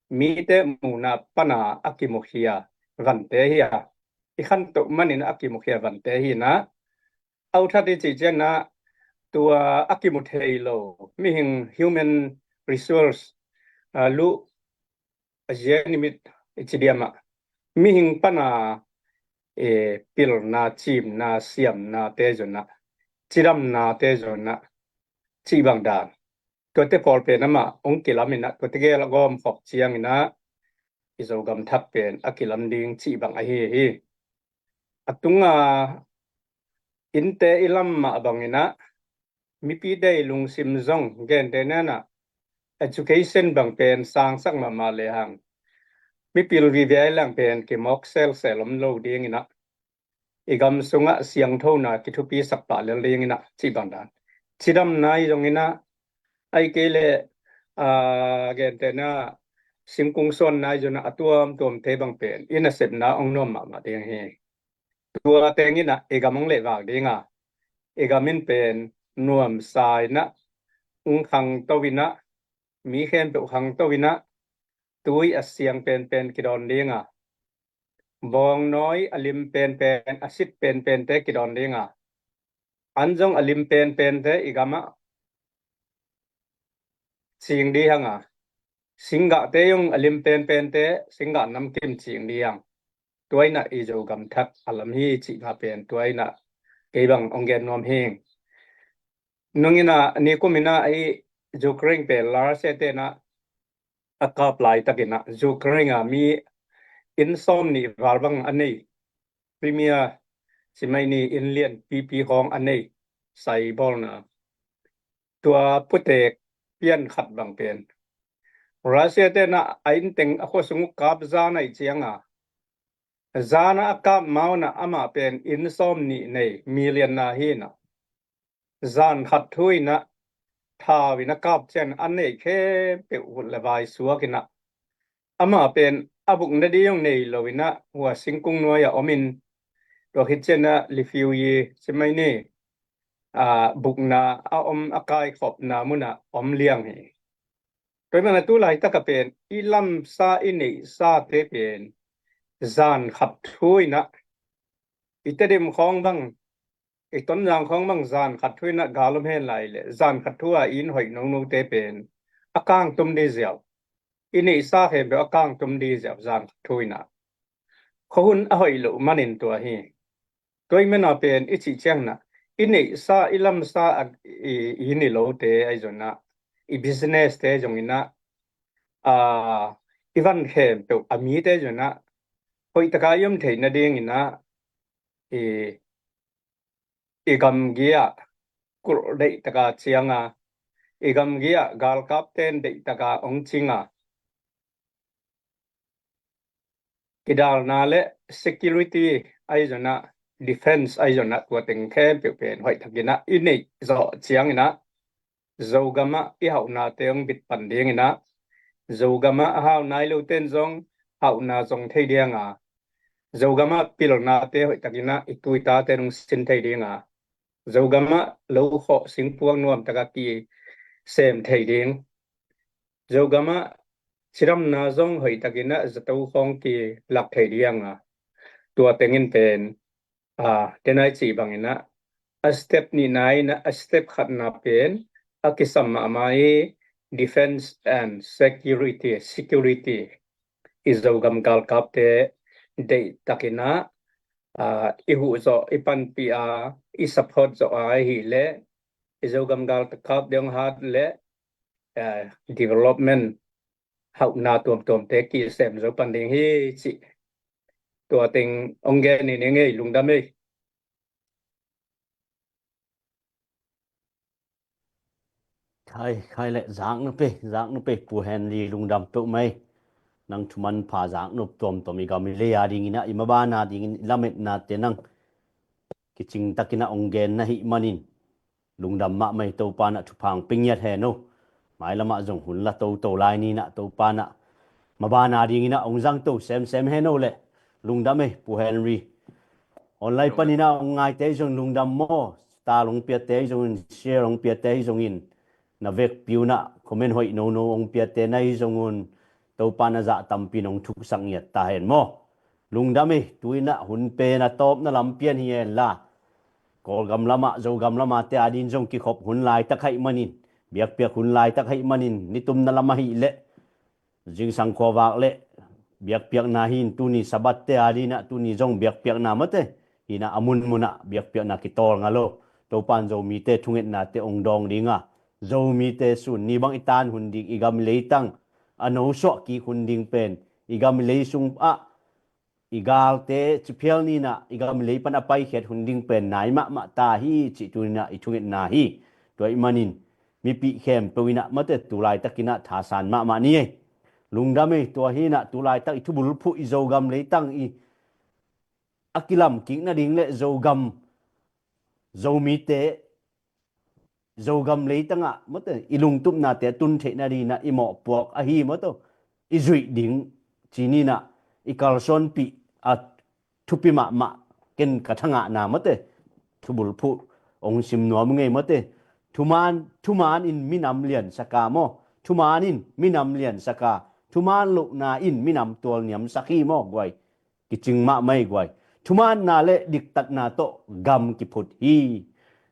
mite muhna pan a a kimukhia vante hi a, i khantoh manin a kimukhia vante hi in ah, auhthat i cih ciangin ah tua a kimu thei lo mihing, human resource, a, lu a zia nimit i ci diam ah, mihing pan a, e, pilna, cimna, siamnate zongin ah, cidamnate zongin ah, cih bang dan tuate pawl pen amah hong kilam in ah, tuate gel a gawm khop ciangin ah i Zogam thak pen a kilam ding cih bang ahi hi. A tunga innte i lam mah bangin ah mipite i lungsim zong gentehna in ah education bang pen sangsak mahmah lehang, mipil vive a i lang pen kimawk selsel om lo dingin ah, i gam sungah siangthona kithupisak pah lel dingin ah cih bang dan, cidamna i zongin ah, ahih kei leh, a, gentehna singkung suanna i zongin ah a tuamtuamte bang pen i nasepna hong nuam mahmah ding hi. Tua tengin ah i gam hong lehvak ding a, i gam in pen nuamsa in ah, hong khangto in ah, mi khempeuh khangto in ah, tui a siang penpen kidawn ding a, bawngnawi a lim penpen, a sit penpente kidawn ding a, an zong a lim penpente i gam ah cing ding hi hang a, singgahte zong a lim penpente singgah namkim cing ding hi hang. Tua in ah i Zogam thak a lam hi cihna pen tua in ah kei bang hong gen nuam hi ing. Nung in ah nikum in ah i Ukraine pen Russia-te in ah a kap laitakin ah Ukraine a mi inn sawmnih val bang a nei, premier, ci mai ni, inn lian pipi khawng a nei, sai bawlna, tua putek pian khat bang pen Russia-te in ah a inn teng a khua sung uh kap zan ahih ciang a, zan a a kap ma un ah amah pen inn sawmnih nei, million na hi in ah, zan khat thu in ah thau in a kap ciang a nei khempeuh vut le vai suak in ah, amah pen a bukna ding zong nei lo in ah hua singkung nuai ah om in, tua khit ciang ah refugee ci mai ni, a, bukna a om, a kaikhopna mun ah om liang hi. Tua ahih manin ah tu laitak a pen i lamsa, i neihsate pen zan khat thu in ah, i Tedim khawng bang, i Tonzang khawng bang zan khat thu in ah gal om hen lai leh zan khat thu a i inn hoih nonote pen a kangtum ding ziau, i neihsa khempeuh a kangtum ding ziau zan khat thu in ah. Khuahun a hoih loh manin tua hi. Tua ahih manin ah pen i cih ciangin ah i neihsa, i lamsa a, i, i inn i lote ahi zongin ah, i business-te zongin ah, a, i van khempeuh a mite zongin ah hoih taka i om theih nadingin ah, i, i gamgi ah kulh deih taka ciang a, i gamgi ah galkapten deih taka hong cing a, kidalna le security ahi zongin ah, defense ahi zongin ah, tua teng khempeuh pen hoih takin ah i neih zawh ciangin ah Zogam ah i hauhnate hong bit pan dingin ah, Zogam ah a hau nai loten zong hauhna zong thei ding a, Zogam ah pilnate hoih takin ah i tu i taten hong sin thei ding a, Zogam ah lo khawh singpuak nuam taka kisem thei ding, Zogam ah cidamna zong hoih takin ah zato khawng kilak thei ding a, tua tengin pen, a, tena i cih bangin ah, a step nihna in ah a step khatna pen a kisam mahmah hi. defense and security, security i Zogam galkapte deihtakin ah, ah, i huh zawh, i panpih a, i support zawh a ahih leh i Zogam galkapte hong hat leh, ah, development hauhna tuamtuamte kisem zo pan ding hi cih tua teng hong gen ning ei. Lungdam ei. Khai, khai le, zak nup ei, zak nup ei, Pu Henry, lungdam peuhmah ei. Nang thu manpha zak nup tuamtuam, i gam i lei a dingin ah, i maban a dingin i lametnate nang kicing takin ah hong gen na hih manin lungdam mahmah ei. Topa in ah thupha hong pia ngiat hen o. Mailam ah zong hun la toto lai ni in ah, Topa in ah maban a dingin ah hong zangto semsem hen o leh. Lungdam ei, Pu Henry. Online panin ah hong ngaite zong lungdam maw. Star hong piate zongin, share hong piate zongin, na vekpi un ah comment hoih nono hong piate na hi zong un, Topa in ah zah tampi in hong thuksak ngiat ta hen maw. Lungdam ei. Tu-in ah hun pen a tawpna lam pian hi hen la, Kawlgam lamah, Zogam lamah te a dingin zong kikhop hun laitak ahih manin, biakpiak hun laitak ahih manin, nitumna lam ahih leh zingsang khuavak le biakpiakna hi in, tuni Sabbath te a dingin ah, tuni zong biakpiakna mawte hi in ah, a munmun ah biakpiakna kitawl ngal o. Topa in Zomite thungetnate hong dawng ding a, Zomite sun ni bang i tan hun ding, i gam i leitang a nosuah kik hun ding pen, i gam i lei sung ah i galte ciphial ni in ah i gam i lei pan a paikhiat hun ding pen nai mahmah ta hi cih tu-in ah i thungetna hi. Tua ahih manin mipih khempeuh in ah mawte tu laitakin ah thasan mahmah ni ei. Lungdam ei. Tua hi in ah tu laitak i thubulphuh, i Zogam leitang i a kilamkik nading le Zogam, Zomite Zogam leitang ah mawte i lungtupnate a tun theih nading in ah i mawhpuak ahi mawte i zuih ding ci ni in ah i kalsuanpih a thupi mahmah, ken ka thangahna mawte thubulphuh hong sim nuam ing ei mawte. Thuman, thuman in minam liansak a maw, thuman in minam liansak a, thuman lohna in minam tualniamsak hi maw guai. Kicing mahmah ei guai. Thumanna le diktatna tawh gam kiphut hi.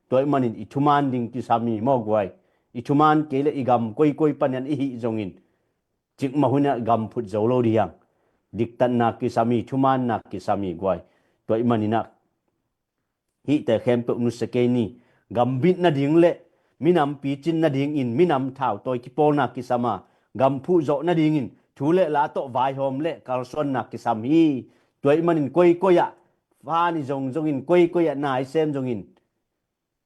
Tua ahih manin i thuman ding kisam hi maw guai. I thuman kei le i gam koikoi panin i hih zongin cikmah hun ah gam phut zo lo ding hi hang. Diktatna kisam hi, thumanna kisam hi guai. Tua ahih manin ah hihte khempeuh nusia kei ni. Gam bit nading le minam picin nadingin minam thautawi kipawlna kisam a, gam phuh zawh nadingin thu le la tawh vaihawm le kalsuanna kisam hi. Tua ahih manin koikoi ah, fa ni zongzongin, koikoi ah na i sem zongin,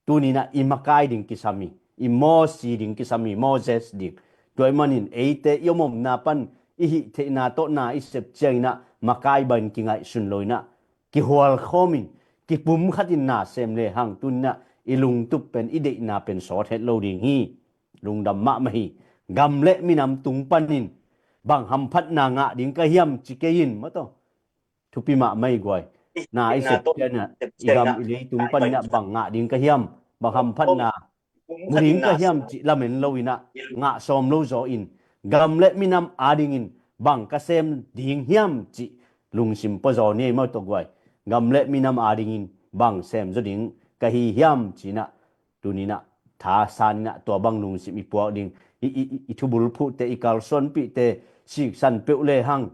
tuni in ah i makai ding kisam hi, i mawsi ding kisam hi, mawzes ding. Tua ahih manin eite i om omna pan i hih theihna tawh na i sep ciangin ah makai bangin kingaihsun lo in ah kihual khawmin, kipumkhatin na sem lehang tuni in ah i lungtup pen, i deihna pen sawt het lo ding hi. Lungdam mahmah hi. Gam le minam tung panin bang hamphatna ngah ding ka hiam ci kei in mawte. Thupi mahmah ei guai. Na i sep ciangin ah i gam i lei tung panin ah bang ngah ding ka hiam, bang hamphatna mu ding ka hiam cih lamen lo in ah, ngah sawm lo zaw in, gam le minam a dingin bang ka sem ding hiam cih lungsim pua zaw ni ei mawte guai. Gam le minam a dingin bang sem zaw ding ka hi hiam ci in ah, tuni in ah thasan in ah tua bang lungsim i puak ding, i, i, i, i thubulphuhte, i kalsuanpihte siksan peuh lehang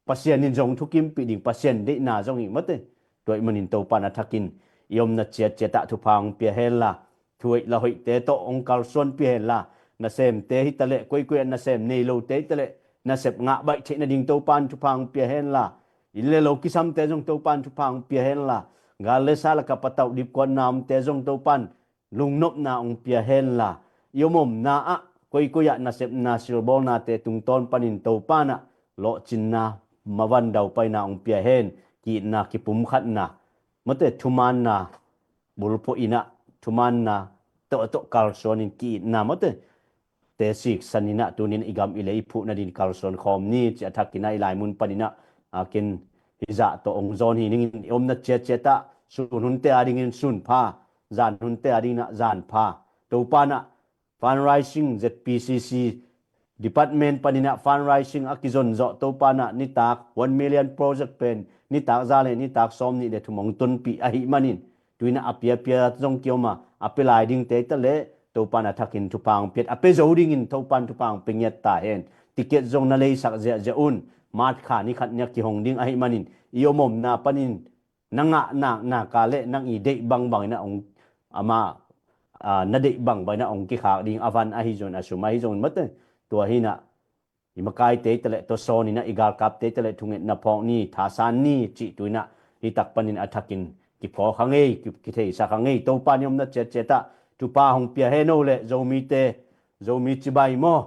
Pasian in zong thukimpih ding, Pasian deihna zong hi mawte. Tua ahih manin Topa in a thakin i omna ciatciat ah thupha hong pia hen la, thu hoih la hoihte tawh hong kalsuanpih hen la, nasemte hi ta leh, koikoi ah nasem nei lote hi ta leh, nasep ngah baih theih nading Topa in thupha hong pia hen la, inn le lo kisamte zong Topa in thupha hong pia hen la, gal le sa lakah patauh dipkuatna omte zong Topa in lungnopna hong pia hen la, i om omna ah koikoi ah nasepna silbawlnate tungtawn panin Topa in ah lawhcinna mavan daupaina hong pia hen, ki-itna, kipumkhatna, mawte thumanna bulphuh in ah, thumanna tawhtawh kalsuanin ki-itna mawte te siksan in ah tuni in i gam i lei phuh nading kalsuan khawm ni ci a thakin ah i laimun panin ah, a, ken hizah tawh hong zawn hi ning in, i omna ciatciat ah sun hunte a dingin sun pha, zan hunte a dingin ah zan pha. Topa in ah fundraising, Z P C C department panin ah fundraising a kizon zawh Topa in ah nitak one million project pen nitak za le nitak sawmnih le thum hong tunpih ahih manin, tu-in ah a piapia zong kiom a, a pia lai dingte hi ta leh, Topan a thakin thupha hong piat a pia zo dingin Topan thupha hong pia ngiat ta hen. Ticket zong na leisak ziahziah un. March kha ni khat nia kihong ding ahih manin i om omna panin na ngah nak nak a le nang i deih bangbang in a hong ama na deih bangbang in a hong kikhak ding a van ahi zongin a sum ahi zongin mate tua hi in a i makaite tale tua sawn in a i galkapte tale thungetna phawk ni thasan ni cih tu in a hi tak panin a thakin kiphaw kha ngei kitheisak kha ngei Topan i omna ciatciat ah thupha hong pia hen o le Zomite Zomi cibai maw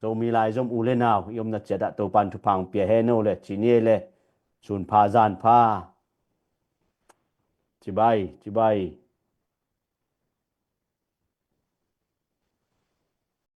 Zomi lai Zom u le nau i omna ciat ah Topan thupha hong pia hen o le ci ni ei le sunpha zanpha cibai cibai